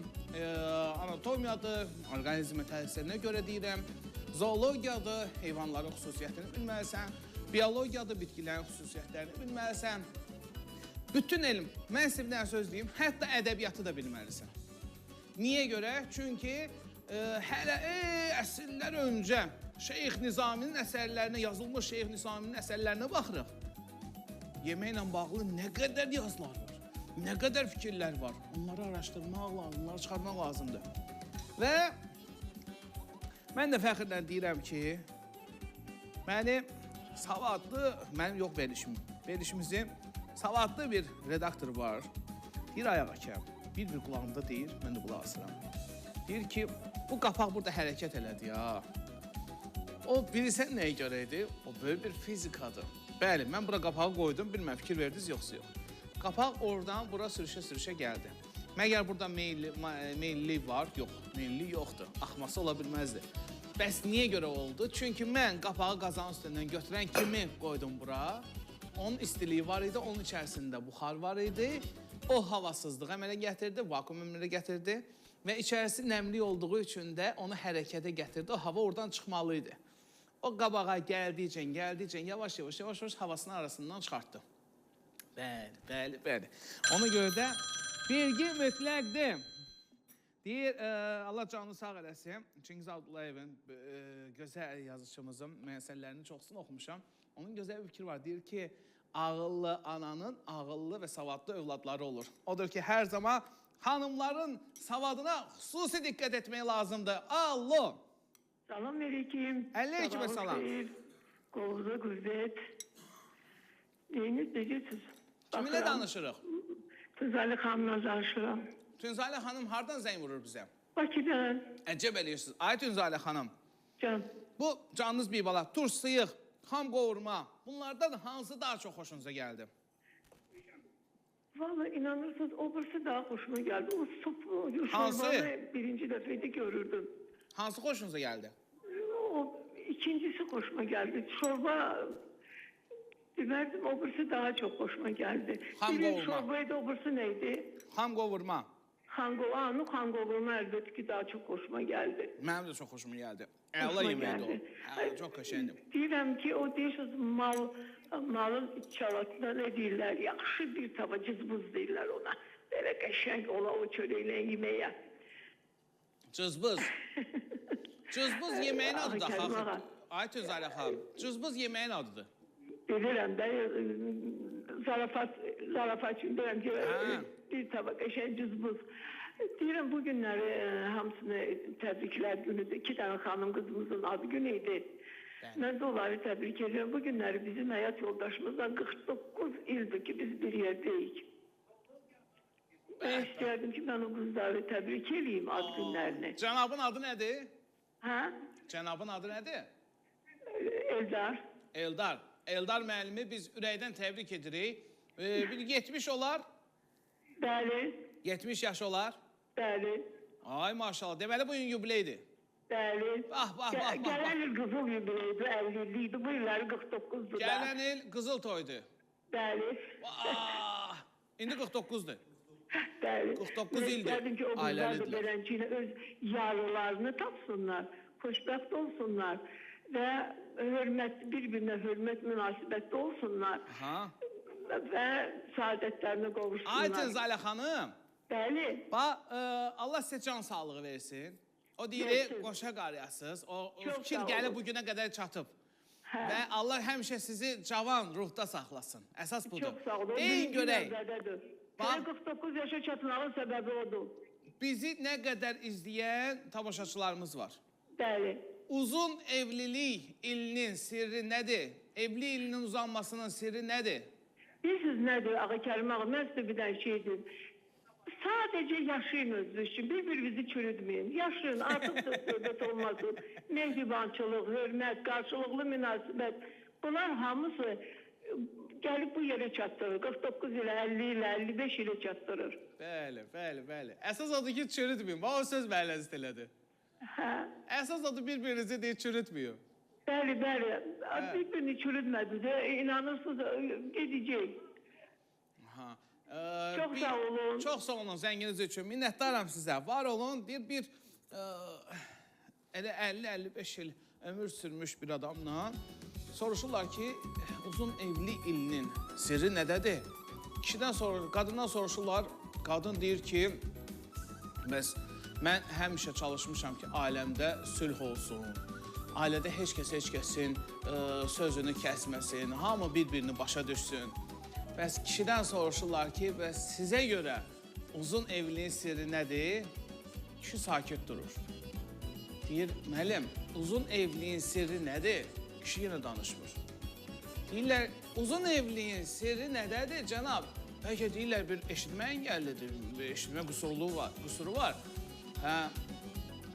anatomiyadır, orqanizmin təsirinə görə deyirəm, zoologiyadır, heyvanların xüsusiyyətini bilməlisən, biologiyadır, bitkilərin xüsusiyyətlərini bilməlisən. Bütün elm, mən sizə bir dənə söz deyim, hətta ədəbiyyatı da bilməlisən. Niyə görə? Çünki hələ əsrlər öncə Şeyx Nizaminin əsərlərinə, yazılmış Şeyx Nizaminin əsərlərinə baxırıq. Yeməklə bağlı nə qədər yazılar var, nə qədər fikirlər var. Onları araşdırmaq lazım, onları çıxarmaq lazımdır. Və mən də fəxrlə deyirəm ki, məni savadlı, mənim yox verilişim, verilişimizin savadlı bir redaktor var. Deyir ayağa kəm, bir-bir qulağımda deyir, mən də qulaq asıram. Deyir ki, bu qapaq burada hərəkət elədi ya. O bilirsən nəyə görə idi? O böyük bir fizikadır. Bəli, mən bura qapağı qoydum, bilməm fikir verdiniz yoxsa yox. Qapaq oradan bura sürüşə-sürüşə gəldi. Məgər burada meyillik var? Yox, meyillik yoxdur. Axması ola bilməzdi. Bəs niyə görə oldu? Çünki mən qapağı qazanın üstündən götürən kimi qoydum bura. Onun istiliyi var idi, onun içərisində buxar var idi. O havasızlığı əmələ gətirdi, vakuum əmələ gətirdi. Və içərisi nəmli olduğu üçün də onu hərəkətə gətirdi. O hava oradan çıxmalı idi. O qabağa gəldikcə, gəldikcə, yavaş-yavaş, yavaş-yavaş havasının arasından çıxartdı. Bəli, bəli, bəli. Ona görə də bilgi mütləqdir. Deyir, Allah canını sağ eləsin. Çingiz Abdullayevin, gözəl yazıçımızın əsərlərinin çoxsunu oxumuşam. Onun gözəl bir fikri var. Deyir ki, ağıllı ananın ağıllı və savadlı övladları olur. Odur ki, hər zaman hanımların savadına xüsusi diqqət etmək lazımdır. Alo! Salam aleyküm. Aleyküm salam. Qolunuza qüvvət. Neyiniz, necəsiniz? Kiminlə danışırıq? Tünzalə xanımla danışıram. Tünzalə xanım hardan zəng vurur bizə? Bakıdan. Əcəb eləyirsiniz. Ay Tünzalə xanım. Can. Bu canınız bir bala, turş sıyıq, xam qovurma, bunlardan hansı daha çox xoşunuza gəldi? Vallahi inanırsınız, o birisi daha xoşuma gəldi. O sup, hansı? Şorbanı birinci dəfədə görürdüm. Hansı xoşunuza gəldi? O ikincisi xoşuma gəldi. Şorba deməzdim, o birisi daha çox xoşuma gəldi. Xam Biri qovurma. şorbaydı, o birisi neydi? Xam qovurma. Xam qovurma əlbəttə ki, daha çox xoşuma gəldi. Mənim də çox xoşuma gəldi. Əla yeməkdir o. Əla, çox qəşəngdir. Deyirəm ki, o deyirsiniz, malın içalatına nə deyirlər? Yaxşı bir tava cızbız deyirlər ona. Belə qəşəng ola o çörəklə yeməyə. Cızbız. Cızbız yeməyin adıdır axı. Ay Tünzalə xanım, cızbız yeməyin adıdır. Bilirəm də, zarafat Zarafat üçün deyirəm ki, bir tava qəşəng cızbız. Deyirəm, bu günləri hamısını təbriklər günüdür. 2 dənə xanım qızımızın ad günü idi. Mən də onları təbrik edirəm. Bu günləri bizim həyat yoldaşımızla 49 ildir ki, biz bir yerdəyik. Mən istəyərdim ki, mən o qızları təbrik eləyim ad günlərini. Cənabın adı nədir? Hə? Cənabın adı nədir? Eldar. Eldar. Eldar müəllimi biz ürəkdən təbrik edirik. Bir 70 olar? Bəli. 70 yaş olar? Bəli. Ay maşallah. Deməli, bugün yubileydir. Bəli. Bax, bax, bax. Gələn il qızıl yubileydi, 50 illikdi. Bu illəri 49-dur da. Gələn il qızıl toydu. Bəli. Vah! İndi 49-dur. Bəli. 49 ildir. İstərdim ki, o qızlar da beləncə ilə öz yarılarını tapsınlar, xoşbəxt olsunlar və bir-birinə hörmət münasibətdə olsunlar. Aha. Və saadətlərini qovuşsunlar. Aytın Zalə xanım. Bəli. Bax, Allah sizə can sağlığı versin. O deyir, qoşa qarıyasınız. O fikir gəlib bu günə qədər çatıb. Və Allah həmişə sizi cavan ruhda saxlasın. Əsas budur. Çox sağ olun. Deyin görək. Bax, 49 yaşa çatmağın səbəbi odur. Bizi nə qədər izləyən tamaşaçılarımız var. Bəli. Uzun evlilik ilinin sirri nədir? Evli ilinin uzanmasının sirri nədir? Bilirsiniz nədir, Ağa Kərim ağa? Mən sizə bir dənə şey deyim. Sadəcə yaşayın özünüz üçün, bir-birinizi çürütməyin. Yaşayın, artıq söz söhbət olmasın. Mehribançılıq, hörmət, qarşılıqlı münasibət. Bunlar hamısı gəlib bu yerə çatdırır. 49 ilə, 50 ilə, 55 ilə çatdırır. Bəli, bəli, bəli. Əsas odur ki, çürütməyin. Bax, o söz mənə ləzzət elədi. Hə. Əsas odur bir-birinizi deyir, çürütməyin. Bəli, bəli. Bir-birini çürütmədiniz. İnanırsınız, gedəcək. Aha. Çox sağ olun. Çox sağ olun zənginiz üçün. Minnətdaram sizə. Var olun. Deyir, bir elə 50-55 il ömür sürmüş bir adamla soruşurlar ki, uzun evli ilinin sirri nədədir? Kişidən soruşurlar, qadından soruşurlar. Qadın deyir ki, bəs mən həmişə çalışmışam ki, ailəmdə sülh olsun. Ailədə heç kəs heç kəsin sözünü kəsməsin, hamı bir-birini başa düşsün. Bəs kişidən soruşurlar ki, bəs sizə görə uzun evliliyin sirri nədir? Kişi sakit durur. Deyir, müəllim, uzun evliliyin sirri nədir? Kişi yenə danışmır. Deyirlər, uzun evliliyin sirri nədədir, cənab? Bəlkə deyirlər, bir eşitmə əngəllidir, bir eşitmə qüsuru var. Hə,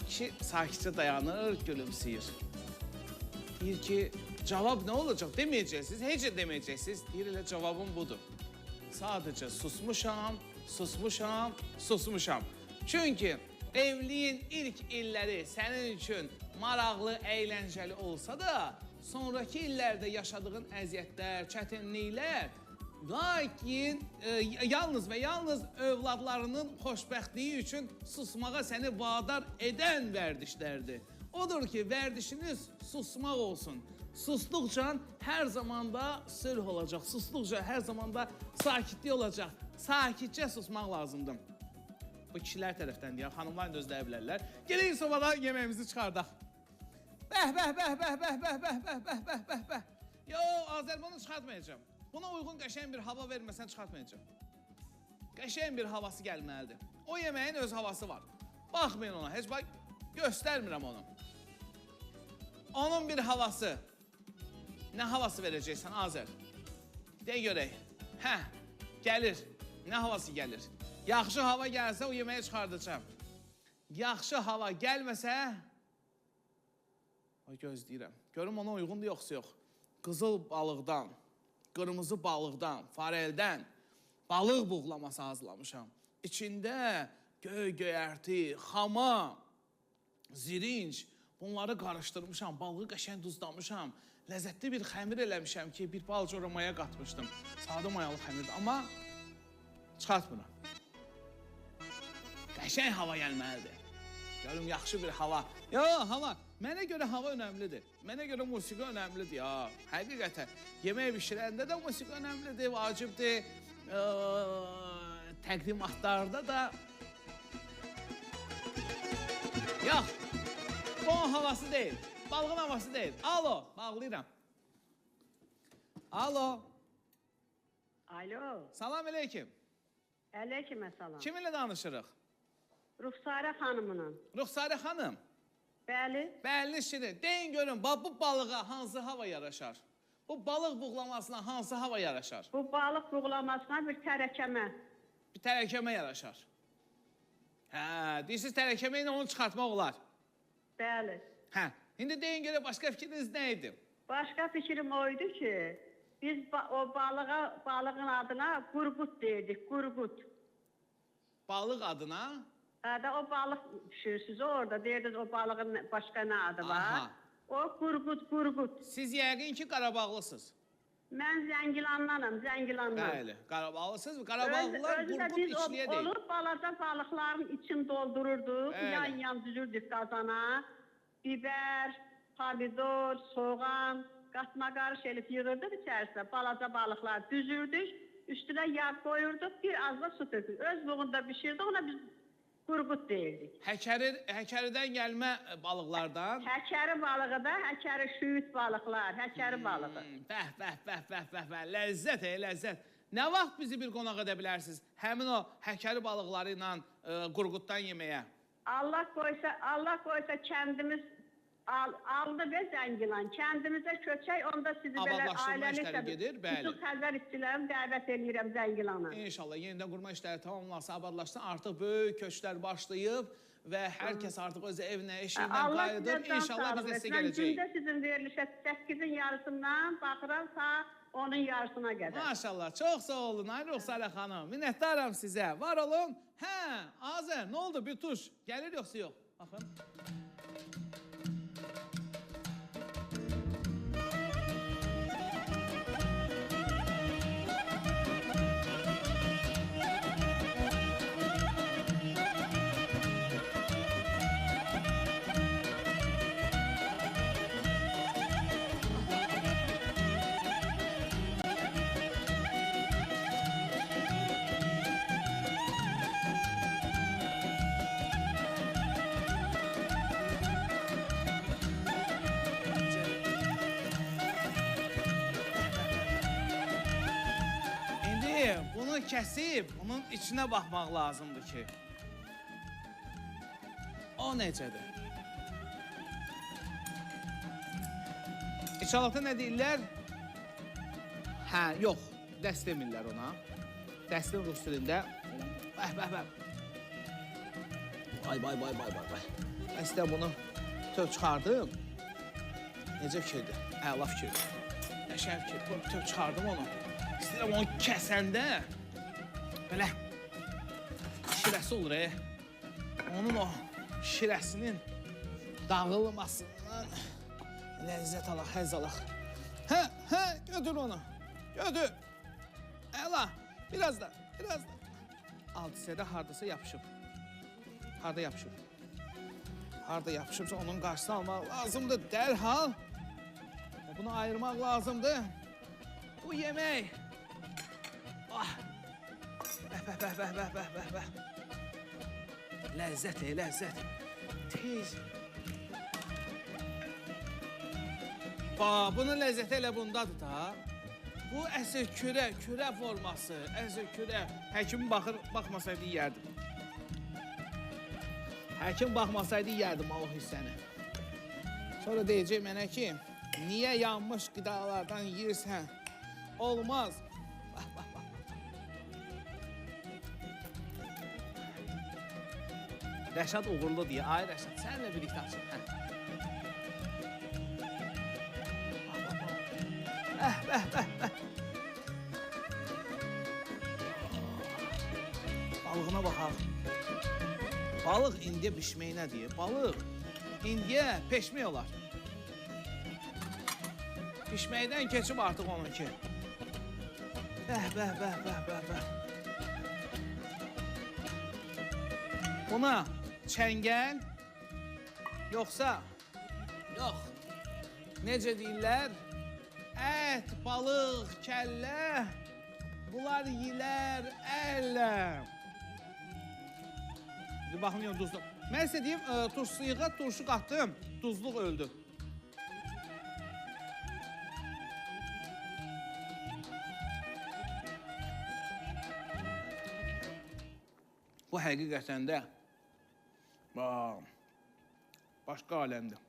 kişi sakitcə dayanır, gülümsəyir. Deyir ki, cavab nə olacaq? Deməyəcəksiniz, heç də deməyəcəksiniz. Deyir, elə cavabım budur. Sadəcə susmuşam, susmuşam, susmuşam. Çünki evliliyin ilk illəri sənin üçün maraqlı, əyləncəli olsa da, sonraki illərdə yaşadığın əziyyətlər, çətinliklər, lakin yalnız və yalnız övladlarının xoşbəxtliyi üçün susmağa səni vadar edən vərdişlərdir. Odur ki, vərdişiniz susmaq olsun. Susduqca hər zaman da sülh olacaq, susduqca hər zaman da sakitlik olacaq. Sakitcə susmaq lazımdır. Bu kişilər tərəfdən deyək, xanımlar da özləyə bilərlər. Gəlin sobadan yeməyimizi çıxardaq. Bəh, bəh, bəh, bəh, bəh, bəh, bəh, bəh, bəh, bəh, bəh, bəh. Yo, Azərbaycanı çıxartmayacağam. Buna uyğun qəşəng bir hava verməsən çıxartmayacağam. Qəşəng bir havası gəlməlidir. O yeməyin öz havası var. Baxmayın ona, heç bax, göstərmirəm onu. Onun bir havası. Nə havası verəcəksən, Azər? De görək. Hə, gəlir. Nə havası gəlir? Yaxşı hava gəlsə o yeməyi çıxardacağam. Yaxşı hava gəlməsə, o gözləyirəm. Görüm ona uyğundur yoxsa yox. Qızıl balıqdan, qırmızı balıqdan, fareldən balıq buğlaması hazırlamışam. İçində göy göyərti, xama, zirinc, bunları qarışdırmışam, balığı qəşəng duzlamışam. Ləzzətli bir xəmir eləmişəm ki, bir balaca ora maya qatmışdım. Sadə mayalı xəmirdir, amma çıxartmıram. Qəşəng hava gəlməlidir. Görüm, yaxşı bir hava. Yo, hava. Mənə görə hava önəmlidir. Mənə görə musiqi önəmlidir ya. Həqiqətən, yemək bişirəndə də musiqi önəmlidir, vacibdir. Təqdimatlarda da... Yox, bu onun havası deyil. Balığın havası deyil. Alo, bağlayıram. Alo. Alo. Salam əleykim. Aleyküm salam. Kiminlə danışırıq? Ruxsarə xanımla. Ruxsarə xanım. Bəli. Bəli, şirin. Deyin görün, bax bu balığa hansı hava yaraşar? Bu balıq buğlamasına hansı hava yaraşar? Bu balıq buğlamasına bir tərəkəmə. Bir tərəkəmə yaraşar. Hə, deyirsiniz tərəkəmə ilə onu çıxartmaq olar. Bəli. Hə, indi deyin görə başqa fikriniz nə idi? Başqa fikrim o idi ki, biz o balığa, balığın adına qurqut deyirdik, qurqut. Balıq adına? Hə də o balıq pişirirsiniz orada, deyirdiniz o balığın başqa nə adı var? Aha. O qurqut, qurqut. Siz yəqin ki Qarabağlısınız. Mən Zəngilandanam, Zəngilandan. Bəli, Qarabağlısınız. Qarabağlılar qurqut içliyə deyil. Olub balaca balıqların içini doldururduq, yan-yan düzürdük qazana. Biber, pomidor, soğan, qatma qarış elib yığırdıq içərisinə. Balaca balıqlar düzürdük, üstünə yağ qoyurduq, bir az da su tökürdük. Öz buğunda pişirdik, ona biz qurqut deyirdik. Həkəridən gəlmə balıqlardan? Həkəri balığı da, həkəri şüyüt balıqlar, həkəri balığı. Bəh, bəh, bəh, bəh, bəh, bəh, ləzzət, ləzzət. Nə vaxt bizi bir qonaq edə bilərsiniz həmin o həkəri balıqları ilə qurqutdan yeməyə? Allah qoysa, Allah qoysa kəndimiz aldı və Zəngilan. Kəndimizə köçək, onda sizi belə ailəliklə gedir, bəli. Bütün Xəzər işçilərimi dəvət eləyirəm Zəngilana. İnşallah yenidən qurma işləri tamamlansa, abadlaşsa, artıq böyük köçlər başlayıb və hər kəs artıq öz evinə, eşiyindən qayıdır. İnşallah biz də sizə gələcəyik. Mən gündə sizin verilişə 8-in yarısından baxıram ta 10-un yarısına qədər. Maşallah, çox sağ olun ay Ruxsarə xanım. Minnətdaram sizə. Var olun. Hə, Azər, nə oldu? Bir tuş. Gəlir yoxsa yox? Baxın. Bunu kəsib, bunun içinə baxmaq lazımdır ki, o necədir? İnşallahda nə deyirlər? Hə, yox, dəst demirlər ona. Dəstin rus dilində. Bəh, bəh, bəh. Vay, vay, vay, vay, vay, vay. Əslində bunu bütöv çıxardım. Necə fikirdir? Əla fikirdir. Qəşəng fikirdir. Bütöv çıxardım onu. İstəyirəm onu kəsəndə belə şirəsi olur, Onun o şirəsinin dağılmasından ləzzət alaq, həzz alaq. Hə, hə, götür onu, götür. Əla, biraz da, biraz da. Alt hissədə hardasa yapışıb. Harda yapışıb? Harda yapışıbsa onun qarşısını almaq lazımdır dərhal. Bunu ayırmaq lazımdır. Bu yemək. Ah! Bəh, bəh, bəh, bəh, bəh, bəh, bəh, bəh. Ləzzət, ləzzət. Tez. Ba, bunun ləzzəti elə bundadır da. Bu əsl kürə, kürə forması, əsl kürə. Həkim baxmasaydı yiyərdim. Həkim baxmasaydı yiyərdim o hissəni. Sonra deyəcək mənə ki, niyə yanmış qidalardan yiyirsən? Olmaz. Bax, bax, bax. Rəşad uğurlu deyə. Ay Rəşad, səninlə birlikdə açın. Hə. Bax, bax, bax. Bəh, bəh, bəh, bəh. Balığına baxaq. Balıq indiyə bişmək nə deyə? Balıq indiyə peşmək olar. Pişməkdən keçib artıq onunki. Bəh, bəh, bəh, bəh, bəh, bəh. Buna çəngəl yoxsa, yox, necə deyirlər? Ət, balıq, kəllə, bunlar yiyilər əllə. Baxın, yox, duzlu. Mən sizə deyim, turşuyuğa turşu qatdım, duzluq öldü. Bu həqiqətən də başqa aləmdir.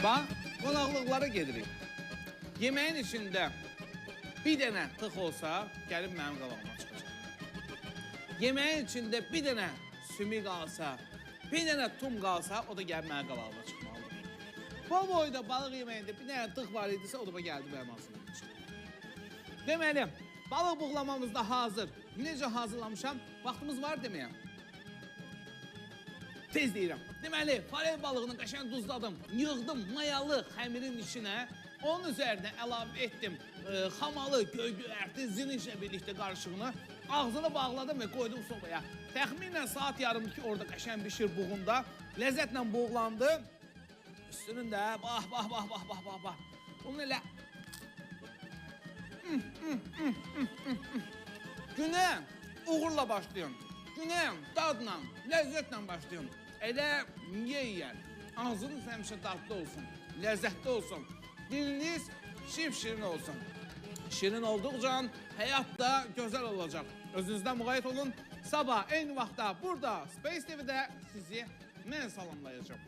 Bax, qonaqlıqlara gedirik. Yeməyin içində bir dənə tıx olsa, gəlib mənim qabağıma çıxacaq. Yeməyin içində bir dənə sümük qalsa, bir dənə tum qalsa, o da gəlib mənim qabağıma çıxmalıdır. Bu boyda balıq yeməyində bir dənə tıx var idisə, o da gəldi mənim ağzımdan çıxdı. Deməli, balıq buğlamamız da hazır. Necə hazırlamışam? Vaxtımız var deməyə. Tez deyirəm. Deməli, forel balığını qəşəng duzladım, yığdım mayalı xəmirin içinə. Onun üzərinə əlavə etdim xamalı, göy-göyərti, zirinçlə birlikdə qarışığını. Ağzını bağladım və qoydum sobaya. Təxminən saat yarımdır ki, orada qəşəng bişir buğunda. Ləzzətlə buğlandı. Üstünün də bax, bax, bax, bax, bax, bax, bax. Bunu elə... Günə uğurla başlayın. Günə dadla, ləzzətlə başlayın. Elə yeyə. Ağzınız həmişə dadlı olsun, ləzzətli olsun. Diliniz şipşirin olsun. Şirin olduqca həyat da gözəl olacaq. Özünüzdən müğayət olun. Sabah eyni vaxtda burada Space TV-də sizi mən salamlayacağam.